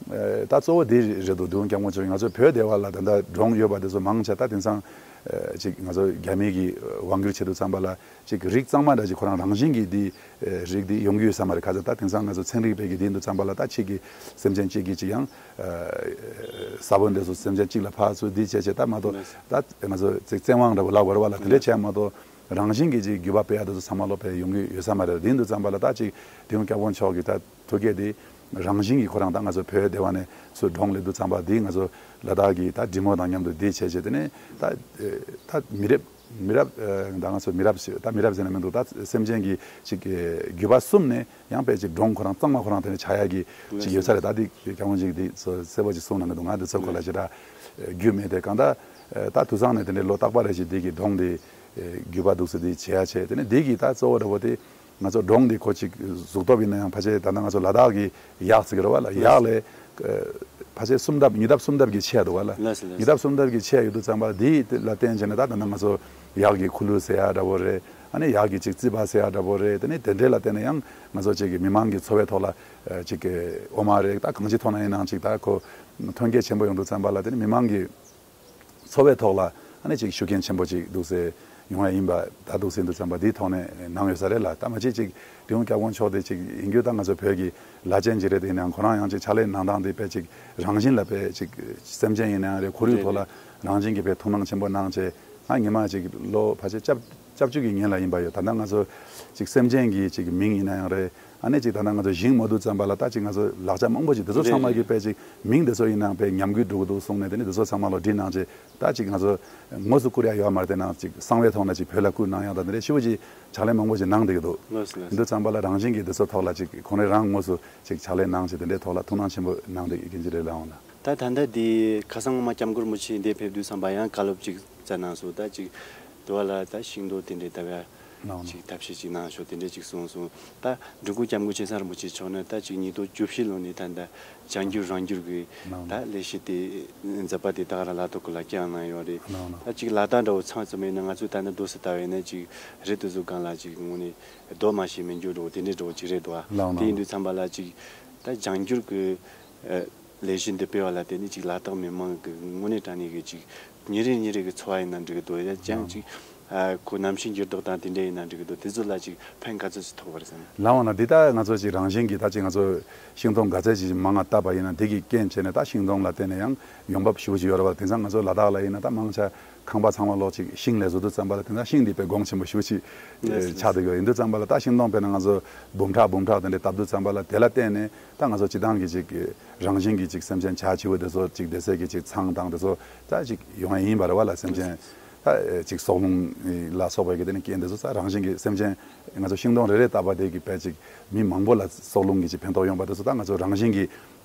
ཨེ་ད་གཙོ་བོ་དེ་རེད་འདུག་འབྲི་གུང་སྐྱབས་མགོན་མཆོག་ང་ཚོ་བོད་སྡེ་བ་ལ་ད་ལྟ་སྒྲུང་ཡོད་པ་དེ་ཚོ་མང་ཆེ་ད་དེང་སང་ཨེ་ཅིག་ང་ཚོ་རྒྱ་མི་གི་དབང་བསྒྱུར་བྱེད་དུས་ཙམ་པ་ལ་ཅིག་རིགས་གཙང་མ་འདྲ་ཅིག་ཁོ་རང་རང་བཞིན་གྱིས་དེ་ཨེ་རིགས་དེ་ཡོང་གི་ཡོད་ས་མ་རེད། ཁ་ཚ་ད་དེང་སང་ང་ཚོ་ཚན་རིག་པའི་གི་དེ་འདུག་ཙམ་པ་ལ་ད་ཅིག་གི་སེམས་ཅན་གཅིག་གི་ཅིག་ཡང་ཨེ་ས་བོན་དེ་ཚོ་སེམས་ཅན་གཅིག་ལ་ཕར་ཚུར་དེ་བྱས་བྱས་ད་མ་གཏོགས་ད་ང་ཚོ་ཅིག་བཙན་དབང་འདྲ་པོ་ལབ་དགོས་རེད་བ་ལ་དེ་འདྲ་བྱས་མ་གཏོགས། རང་བཞིན་གྱིས་ཅིག་བརྒྱུད་པ་སྤེལ་ཡག་དེ་ཚོ་ཚང་མ་ལོ་སྤེལ་ཡོང་གི་ཡོད་ས་མ་རེད། དེ་འདུག་ཙམ་པ་ལ་ད་ཅིག་འབྲི་གུང་སྐྱབས་མགོན་མཆོག་གི་ད་ཐུགས་བསྐྱེད་དེ་རང་བཞིན་གྱིས་ཁོ་རང་ད་ང་ཚོ་བོད་སྡེ་བ་ནས་ཚུར་སྒྲུང་སླེབས་དུས་ཙམ་པ་དེ་ང་ཚོ་ལ་དྭགས་ཀྱི་ད་འབྲི་མོ་དང་མཉམ་དུ་དེ་བྱས་བྱས་དེ་ནས་ད་ད་མི་རབས་མི་རབས་ད་ང་ཚོ་མི་རབས་ཞེས་ད་མི་རབས་ཟེར་ན་མི་འདུག་ད་སེམས་ཅན་གྱི་ཅིག་བརྒྱུད་པ་གསུམ་ནས་ཡང་དཔེ་ཅིག་སྒྲུང་ཁོ་རང་གཙང་མ་ཁོ་རང་དེ་ནས་ཆགས་ཡག་གི་ཅིག་ཡོད་ས་རེད། ད་དེ་སྐྱབས་མགོན་ཅིག་དེ་ཚོ་གསལ་པོ་ཅིག་གསུངས་གནང་གི་འདུག་ང་དེ་ཚོ་ཁོ་ལ་ཞེ་དྲག་རྒྱུས་མེད་དེ་གང་ལྟར་ད་དུས་སང་ནས་དེ་འདྲའི་ལོ་རྟག་པ་རེ་ཞིག་དེ་གི་སྒྲུང་དེ། རྒྱུད་པ་འདུག་སེ་དེ་བྱེད་ཡ་བྱས་དེ་ནས་དེ་གི་ད་གཙོ་བོ་འདྲ་པོ་དེ་ང་ཚོ་སྒྲུང་འདི་ཁོ་ཅིག་གཟུགས་སྟོབས་ཡིན་ན་ཡང་ཕལ་ཆེར་ད་ལྟ་ང་ཚོ་ལ་དྭགས་ཀྱི་གཡག་ཟེར་གི་རེད་བ་ལ། གཡག་ལས་ཕལ་ཆེར་སུམ་ལྡབ་ཉིས་ལྡབ་སུམ་ལྡབ་ཀྱི་ཆེ་ཡ་འདུག་བ་ལ། ལགས་སོ་ལགས་སོ། ཉིས་ལྡབ་སུམ་ལྡབ་ཀྱི་ཆེ་ཡ་ཡོད་དུས་ཙམ་པ་དེ་ལ་བརྟེན་བྱས་ནས་ད་ད་ལྟ་ང་ཚོ་གཡག་གི་ཁུ་ལུ་ཟེར་ཡ་འདྲ་པོ་རེད། ཨ་ནི་གཡག་གི་ཅིག་རྩིད་པ་ཟེར་ཡ་འདྲ་པོ་རེད། དེ་ནས་དེ་འདྲའི་ལ་བརྟེན་ནས་ཡང་ང་ཚོ་ཅིག་གི་མི་མང་གི་འཚོ་བའི་ཐོག་ལ་ཅིག་གི་འོ་མ་རེད། ད་གང་ཅིའི་ཐོག་ན་ཡིན་ནའང་ཅིག་ད་ཁོ་ཐོན་སྐྱེད་ཆེན་པོ་ཡོང་དུས་ཙམ་པ་ལ་དེ་ནས་མི་མང་གི་འཚོ་བའི་ཐོག་ལ་ཨ་ནི་ཅིག་ཤུགས་རྐྱེན་ཆེན་པོ་ཅིག་འདུག་སེ་ཡོང་ཡ་ཡིན་པ་ད་འདུག་སེ་འདུག་ཙམ་པ་འདིའི་ཐོག་ནས་གནང་ཡོད་ས་རེད་ལ། ད་མ་གཅིག་ཅིག་འབྲི་གུང་སྐྱབས་མགོན་མཆོག་དེ་ཅིག་ཡིན་རྒྱུ་ད་ང་ཚོ་བོད་ཀྱི་བླ་ཆེན་ཅིག་རེད། དེ་ཡིན་ནའང་ཁོ་རང་ཡང་ཅིག་ཕྱག་ལས་གནང་སྟངས་དེ་དཔེ་ཅིག་རང་བཞིན་ལ་དཔེ་ཅིག་སེམས་ཅན་ཡིན་ན་ཡང་རེད། ཁོར་ཡུག་ཐོག་ལ་རང་བཞིན་གྱིས་དཔེ་ཐུགས་སྣང་ཆེན་པོ་གནང་བྱས་ང་ཉི་མ་ཅིག་ལོ་ཕལ་ཆེར་སྐྱབས་སྐྱབས་བཅོལ་གྱི་ཉིན་ལ་ཡིན་པ་ཡོད། ད་ལྟ་ང་ཚོ་ཅིག་སེམས་ཅན་གྱི་ཅིག་མིང་ཡིན་ན་ཡང་རེད། ཨ་ནི་ཅིག་ད་ལྟ་ང་ཚོ་ཞིང་རྨོ་དུས་ཙམ་པ་ལ་ད་ཅིག་ང་ཚོ་ལག་ཆ་མང་པོ་ཅིག་དེ་ཚོ་ཚང་མ་གི་དཔེ་ཅིག་མིང་དེ་ཚོ་ཡིན་ནའང་དཔེ་ཉམས་རྒུད་འགྲོ་གི་འདུག་གསུངས་ནས་དེ་ནི་དེ་ཚོ་ཚང་མ་ལོ་བྲིས་གནང་བྱས་ད་ཅིག་ང་ཚོ་དངོས་སུ་བསྐུར་ཡ་ཡོད་མ་རེད། དེ་ནང་ཅིག་གསང་བའི་ཐོག་ནས་ཅིག་བོད་ལ་བསྐུར་གནང་ཡ་དང་དེ་འདྲའི་ཞེ་པོ་ཅིག་ཕྱག་ལས་མང་པོ་ཅིག་གནང་བསྡད་ཀྱི་འདུག་ལགས་སོ་ལགས་སོ། འདི་ཙམ་པ་ལ་རང་བཞིན་གྱིས་དེ་ཚོ་ཐོག་ལ་ཅིག་ཁོང་རང་རང་དངོས་སུ་ཅིག་ཕྱག་ལས་གནང་བྱས་དེ་འདྲའི་ཐོག་ལ་ཐུགས་སྣང་ཆེན་པོ་གནང་བསྡད་ཀྱི་རེད་ལ་འོང་ལ། ད་ད་ལྟ་འདི་ཁ་སང་སྔོན་མ་སྐྱབས་མགོན་རིན་པོ་ཆེ་འདིར་ཕེབས་དུས་ཙམ་པ་ཡང་བཀའ་སློབ་ཅིག་སྩལ་གནང་སོང་། ད་ཅིག་དུ་བ་ལ་ད་ཤིང་སྡོང་དེ་འདྲའི་ལྟ་བ་ལའང་ཅིག་ཐབས་ཤེས་ཅིག་གནང་ཤོག་དེ་འདྲའི་ཅིག་གསུངས་སོང་། ད་འབྲི་གུང་སྐྱབས་མགོན་ཆེ་ཚང་རིན་པོ་ཆེ་མཆོག་ནི་ད་ཅིག་ཉིས་སྟོང་བཅུ་བཞི་ལོ་ནས་ད་ལྟ་བྱང་འགྱུར་རང་འགྱུར་གྱི་ད་ལས་གཞི་དེ་མཛད་པ་དེ་ད་ག་རང་ལག་ཐོག་གི་ལ་བསྐྱངས་གནང་ཡོད་རེད། ད་ཅིག་ལ་དྭགས་འདྲ་བོ་མཚམས་ཙམ་ཡིན་ན་ང་ཚོས་ད་ནི་རྡོ་སི་ལྟ་བས་ན་ཅིག་རི་དེ་ཚོ་སྒང་ལ་ཅིག་དངོས་གནས་རྡོ་མ་ཞིག་མི་འགྱུར་འགྲོ་དེ་འདྲའི་འགྲོ་ཅིག་རེད་འདུག་ཨ། དེ་ཡིན་དུས་ཙམ་པ་ལ་ཅིག་ད་བྱང་འགྱུར་གྱི་ལས་གཞི་འདི་སྤེལ་བ་ལ་བརྟེན་ནས་ཅིག་ལ་དྭགས་མི་མང་གི་དངོས་གནས་དྲང་གནས་ཀྱི་ཅིག་ཉིན་རེ་ཉིན་རེ་གི་འཚོ་བ་ཡིན་ན་འགྲིག་གི་འདུག་ཡང་ཅང་ཅིག་ཨ་ཁོ་གནམ་གཤིས་འགྱུར་ལྡོག་དང་དེ་འདྲ་ཡིན་ན་འགྲིག་གི་འདུག་དེ་ཚོ་ལ་ཅིག་ཕན་ག་ཚོད་ཅིག་ཐོགས་པ་རེད་བསམ། ལགས་འོང་ན་འདི་ལྟར་ང་ཚོ་ཅིག་རང་བཞིན་གྱིས་ད་ཅིག་ང་ཚོ་ཤིང་སྡོང་ག་ཚད་ཅིག་མང་ང་བཏབ་པ་ཡིན་ན་དེ་གི་རྐྱེན་བྱས་ནས་ད་ཤིང་སྡོང་ལ་བརྟེན་ནས་ཡང་ཡོང་འབབ་ཞེ་པོ་ཅིག་ཡོད་རེད་བ། དེང་སང་ང་ཚོ་ལ་དྭགས་ལ་ཡིན་ན་ད་མང་ཆེ་ ཁང་པ་ཚང་མ་ལོག་ཅིག་ཤིང་ལས་བཟོ་དུས་ཙམ་པ་ལ་དེ་ན་ཤིང་འདི་དཔེ་གོང་ཆེན་པོ་ཞེ་པོ་ཅིག་ལགས་སོ། ཆགས་བསྡད་ཡོད། ཡིན་དུས་ཙམ་པ་ལ་ད་ཤིང་སྡོང་དཔེར་ན་ང་ཚོ་འབུམ་ཕྲག་འབུམ་ཕྲག་དེ་འདྲ་བཏབ་དུས་ཙམ་པ་ལ་དེ་ལ་བརྟེན་ནས་ད་ང་ཚོ་སྤྱི་བཏང་གི་ཅིག་རང་བཞིན་གྱི་ཅིག་སེམས་ཅན་བྱ་བྱིའུ་དེ་ཚོ་ཅིག་བསྡད་སའི་གི་ཅིག་ཚང་དང་དེ་ཚོ་ད་ཅིག་ཡོང་ཡ་ཡིན་པ་རེད་བ་ལ། སེམས་ཅན་ད་ཅིག་སྲོག་རླུང་ལ་སོགས་པའི་གི་དེ་ནི་རྐྱེན་དེ་ཚོ་ད་རང་བཞིན་གྱི་སེམས་ཅན་ང་ཚོ་ཤིང་སྡོང་རེ་རེ་བཏབ་པ་དེ་གི་དཔེ་ཅིག་མི་མང་པོ་ལ་སྲོག་རླུང་གི་ཅིག་ཕན་ཐོགས་ཡོང་པ་དེ་ཚོ་ད་ང་ཚོ་རང་བཞིན་གྱི་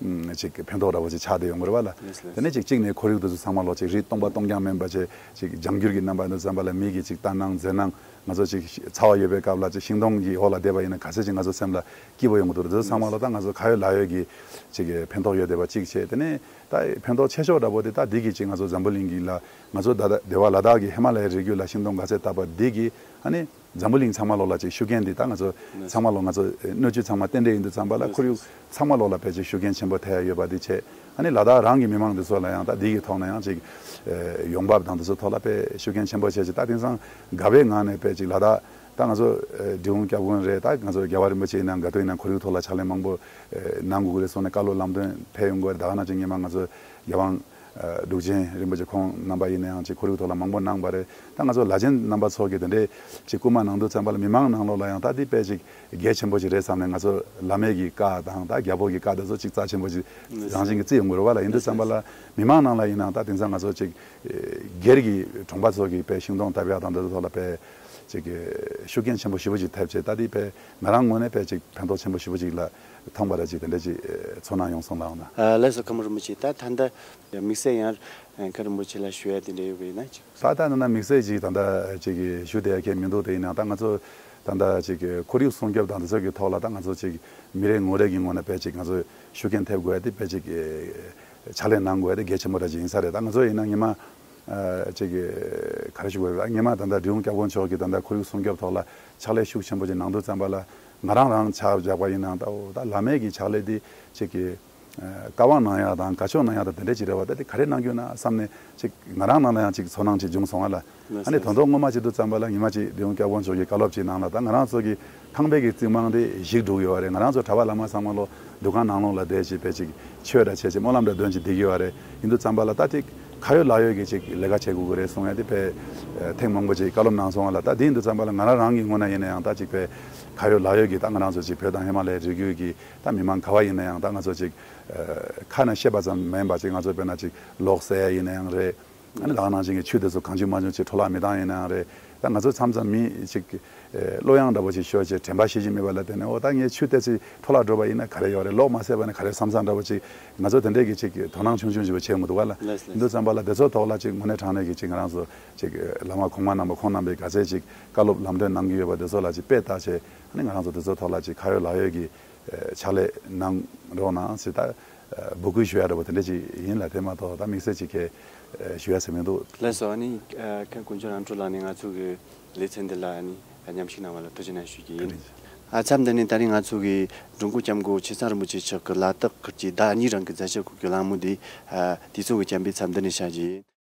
ཅིག་ཕན་ཐོགས་འདྲ་བོ་ཅིག་ཆགས་བསྡད་ཡོང་གི་རེད་བ་ལ། ལགས་སོ། དེ་ནས་ཅིག་གཅིག་ནས་ཁོར་ཡུག་དེ་ཚོ་ཚང་མ་ལོག་ཅིག་རི་སྟོང་པ་སྟོང་རྐྱང་མིན་པ་ཅིག་ཅིག་ལྗང་བསྒྱུར་གྱི་རྣམ་པ་འདི་ཙམ་པ་ལ་མི་གི་ཅིག་ལྟ་སྣང་མཛེས་སྣང་ང་ཚོ་ཅིག་ཚ་བ་ཡོད་པའི་སྐབས་ལ་ཅིག་ཤིང་སྡོང་གི་འོག་ལ་བསྡད་པ་ཡིན་ན་ག་ཚད་ཅིག་ང་ཚོ་སེམས་ལ་སྐྱིད་པོ་ཡོང་གི་འདུག་དེ་ཚོ་ཚང་མ་ལོག་ད་ང་ཚོ་ཁ་ཡོད་ལག་ཡོད་ཀྱི་ཅིག་ཕན་ཐོགས་ཡོད་བསྡད་པ་གཅིག་བྱས། དེ་ནས་ད་ཕན་ཐོགས་ཆེ་ཤོས་འདྲ་བོ་དེ་ད་འདི་གི་ཅིག་ང་ཚོ་འཛམ་བུ་གླིང་གི་ལ་ང་ཚོ་ད་ལྟ་སྡེ་བ་ལ་དྭགས་ཀྱི་ཧི་མ་ལ་ཡའི་རི་རྒྱུད་ལ་ཤིང་སྡོང་ག་ཚད་བཏབ་པ་འདི་གི་ཨ་ནི། འཛམ་བུ་གླིང་ཚང་མ་ལོག་ལ་ཅིག་ཤུགས་རྐྱེན་འདི་ད་ང་ཚོ་ཚང་མ་ལོག་ང་ཚོ་སྣོད་བཅུད་ཚང་མ་རྟེན་འབྲེལ་ཡིན་དུས་ཙམ་པ་ལ་ཁོར་ཡུག་ཚང་མ་ལོག་ལ་ཕལ་ཆེར་ཤུགས་རྐྱེན་ཆེན་པོ་ཐེབས་ཡ་ཡོད་པ་འདི་བྱས། ཨ་ནི་ལ་དྭགས་རང་གི་མི་མང་འདི་ཚོ་ལ་ཡང་ད་འདི་གི་ཐོག་ན་ཡང་ཅིག་ཡོང་འབབ་དང་འདི་ཚོ་ཐོག་ལ་དཔེ་ཤུགས་རྐྱེན་ཆེན་པོ་བྱས་ཅིག་ད་དེང་སང་དགའ་བའི་ངང་ནས་དཔེ་ཅིག་ལ་དྭགས་ད་ང་ཚོ་འབྲི་གུང་སྐྱབས་མགོན་རེད། ད་ང་ཚོ་རྒྱལ་བ་རིན་པོ་ཆེ་ཡིན་ན་དགའ་སྟོན་ཡིན་ན་ཁོར་ཡུག་ཐོག་ལ་ཕྱག་ལས་མང་པོ་གནང་དགོས་ཀྱི་རེད་གསུངས་ནས་བཀའ་སློབ་ལམ་སྟོན་ཕེབས་ཡོང་དགོས་རེད། ད་ག་ནང་བཞིན་སྔོན་མ་ང་ཚོ་རྒྱལ་དབང་འབྲུག་ཆེན་རིན་པོ་ཆེ་ཁོང་རྣམ་པ་ཡིན་ན་ཡང་ཅིག་ཁོར་ཡུག་ཐོག་ལ་མང་པོ་གནང་བ་རེད། ད་ང་ཚོ་བླ་ཆེན་རྣམ་པ་ཚོ་གིས་དེ་འདྲའི་ཅིག་སྐུལ་མ་གནང་དུས་ཙམ་པ་ལ་མི་མང་ནང་ལོགས་ལ་ཡང་ད་འདི་དཔེ་ཅིག་གལ་ཆེན་པོ་ཅིག་རེད་བསམ་ནས་ང་ཚོ་བླ་མའི་གི་བཀའ་དང་ད་རྒྱལ་པོ་གི་བཀའ་དེ་ཚོ་ཅིག་རྩ་ཆེན་པོ་ཅིག་རང་བཞིན་གྱིས་བརྩི་ཡོང་གི་རེད་བ་ལ། ཡིན་དུས་ཙམ་པ་ལ་མི་མང་ནང་ལ་ཡིན་ན་ད་དེང་སང་ང་ཚོ་ཅིག་སྒེར་གྱི་གྲོང་པ་ཚོ་གི་དཔེ་ཤིང་སྡོང་བཏབ་ཡག་དང་དེ་ཚོ་ཐོག་ལ་དཔེ་ཅིག་ཤུགས་རྐྱེན་ཆེན་པོ་ཞེ་པོ་ཅིག་ཐེབས་བྱས། ད་འདི་དཔེ་ང་རང་ངོས་ནས་དཔེ་ཅིག་ཕན་ཐོགས་ཆེན་པོ་ཞེ་པོ་ཅིག་ལ་མཐོང་བ་ར་ཅིག་དེ་འདྲ་ཅིག་ཚོར་སྣང་ཡོང་སོང་ལགས་ན། ཨ་ལགས་སོ། ཁམས་རིན་པོ་ཆེ། ད་ད་ལྟ་དམིགས་བསལ་ཡང་མཁན་རིན་པོ་ཆེ་ལ་ཞུ་ཡ་དེ་འདྲ་ཡོད་པ་ཡིན་ན་ཅིག་ད་ལྟ་ན་ན་དམིགས་བསལ་ཅིག་ད་ལྟ་ཅིག་ཞུ་བསྡད་ཡ་གལ་མི་འདུག་དེ་ཡིན་ན་ད་ང་ཚོ་ད་ལྟ་ཅིག་ཁོར་ཡུག་སྲུང་སྐྱོབ་དང་དེ་ཚོ་གི་ཐོག་ལ་ད་ང་ཚོ་ཅིག་མི་རེ་ངོ་རེ་གི་ངོས་ནས་དཔེ་ཅིག་ང་ཚོ་ཤུགས་རྐྱེན་ཐེབས་དགོས་ཡ་དེ་དཔེ་ཅིག་ཕྱག་ལས་གནང་དགོས་ཡ་དེ་གལ་ཆེན་པོ་འདྲ་ཅིག་ཡིན་ས་རེད། ད་ང་ཚོ་ཡིན་ན་ཉི་མ་ཨ་ཅིག་ག་རེ་ཞུ་དགོས་རེད། ཉི་མ་ད་ལྟ་འབྲི་གུང་སྐྱབས་མགོན་མཆོག་གིས་ད་ལྟ་ཁོར་ཡུག་སྲུང་སྐྱོབ་ཐོག་ལ་ཕྱག་ལས་ཤུགས་ཆེན་པོ་ཅིག་གནང་དུས་ཙམ་པ་ལ་ང་རང་རང་ཆ་བཞག་པ་ཡིན་ན་ད་འོ་ད་བླ་མའི་གི་ཕྱག་ལས་དེ་ཅིག་གི་བཀའ་དབང་གནང་ཡག་དང་བཀའ་ཆོས་གནང་ཡག་དང་དེ་འདྲ་ཅིག་རེད་བ། ད་དེ་ག་རེ་གནང་རྒྱུ་ན་བསམ་ནས་ཅིག་ང་རང་ནང་ལ་ཡང་ཅིག་ཚོར་སྣང་ཅིག་བྱུང་སོང་བ་ལ། ཨ་ནི་དོན་དག་ངོ་མ་བྱེད་དུས་ཙམ་པ་ལ་ཉི་མ་ཅིག་འབྲི་གུང་སྐྱབས་མགོན་མཆོག་གི་བཀའ་སློབ་ཅིག་གནང་ལ་ད་ང་རང་ཚོ་གི་ཁང་པའི་གི་རྩིག་རྨང་དེ་བཤིག་འགྲོ་གི་ཡོད་རེད། ང་རང་ཚོ་གྲྭ་པ་བླ་མ་ཚང་མ་ལོ་འདུ་ཁང་ནང་ལོགས་ལ་བསྡད་ཅིག་དཔེ་ཅིག་ཆོས་འདྲ་བྱས་ཅིག་སྨོན་ལམ་འདྲ་འདོན་ཅིག་བསྡད་ཀྱི་ཡོད་རེད། ཡིན་དུས་ཙམ་པ་ལ་ད་ཅིག་ཁ་ཡོད་ལག་ཡོད་ཀྱི་ཅིག་ལས་ཀ་བྱེད་དགོས་ཀྱི་རེད་གསུང་ཡ་དེ་དཔེ་ཐེངས་མང་པོ་ཅིག་བཀའ་སློབ་གནང་སོང་བ་ལ། ད་དེ་ཡིན་དུས་ཙམ་པ་ལ་ང་རང་རང་གི་ངོས་ན་ཡིན་ན་ཡང་ད་ཅིག་དཔེ་ཁ་ཡོད་ལག་ཡོད་ཀྱི་ད་ང་རང་ཚོ་ཅིག་བོད་དང་ཧི་མ་ལ་ཡའི་རི་རྒྱུད་ཀྱི་ད་མི་མང་ག་བ་ཡིན་ན་ཡང་ད་ང་ཚོ་ཅིག་ཁ་ནས་བཤད་པ་ཙམ་མིན་པ་ཅིག་ང་ཚོ་དཔེར་ན་ཅིག་ལོག་སེལ་ཡ་ཡིན་ན་ཡང་རེད། ཨ་ནི་ད་ག་ནང་བཞིན་གྱི་ཆུ་དེ་ཚོ་གང་བྱུང་མང་བྱུང་ཅིག་འཕྲོ་བརླག་མི་བཏང་ཡིན་ན་ཡང་རེད། ད་ང་ཚོ་མཚམས་མཚམས་མི་ཅིག་ཨེ་བློ་གཡེང་འདྲ་པོ་ཅིག་ཤོར་བྱས་དྲན་པ་ཤེས་བཞིན་མེད་པ་ལ་བརྟེན་ནས་འོ་ད་ངས་ཆུ་དེ་ཚོ་འཕྲོ་བརླག་འགྲོ་བ་ཡིན་ན་ག་རེ་ཡོད་རེད། ལོག་མ་སེལ་བ་ན་ག་རེ་བསམ་བསམ་འདྲ་པོ་ཅིག་ང་ཚོ་དེ་འདྲས་ཀྱི་ཅིག་དོ་སྣང་ཆུང་ཆུང་ཞིག་བྱེད་མི་འདུག་ག་ལ། ཡིན་དུས་ཙམ་པ་ལ་དེ་ཚོ་ཐོག་ལ་ཅིག་དངོས་གནས་དྲང་གནས་ཀྱི་ཅིག་ང་རང་ཚོ་ཅིག་བླ་མ་གོང་མ་རྣམ་པ་ཁོང་རྣམ་པས་ག་ཚད་ཅིག་བཀའ་སློབ་ལམ་སྟོན་གནང་གི་ཡོད་པ་དེ་ཚོ་ལ་ཅིག་དཔེ་བལྟས་བྱས་ཨ་ནི་ང་རང་ཚོ་དེ་ཚོ་ཐོག་ལ་ཅིག་ཁ་ཡོད་ལག་ཡོད་ཀྱི་ཕྱག་ལས་གནང་རོགས་གནང་ཞེས་ད་འབོད་སྐུལ་ཞུ་ཡ་འདྲ་པོ་དེ་འདྲ་ཅིག་ཡིན་ལ། དེ་མ་གཏོགས་ད་དམིགས་བསལ་ཅིག་གི་ཞུ་ཡ་ཟེར་མི་འདུག། ལགས་སོ། ཨ་ནི་མཁན་དཀོན་མཆོག་རང་གྲོལ་ལགས་ནས་ང་ཚོ་གི་ལེ་ཚན་འདི་ལ་ཨ་ནི་མཉམ་ཞུགས་གནང་བ་ལ་ཐུགས་རྗེ་གནང་ཞུ་རྒྱུ་ཡིན། ཨ་མཚམས་འདི་ནས་ད་རིང་ང་ཚོ་གི་འགྲོ་མགོན་སྐྱབས་མགོན་ཆེ་ཚང་རིན་པོ་ཆེ་མཆོག་གི་ལ་དྭགས་ཁུལ་གྱི་ཟླ་གཉིས་རིང་གི་མཛད་བྱ་སྐོར་གྱི་གླེང་མོལ་འདི་ཨ་དུས་ཚོད་ཀྱི་རྐྱེན་པས་མཚམས་འདི་ནས་བཞག་རྒྱུ་ཡིན།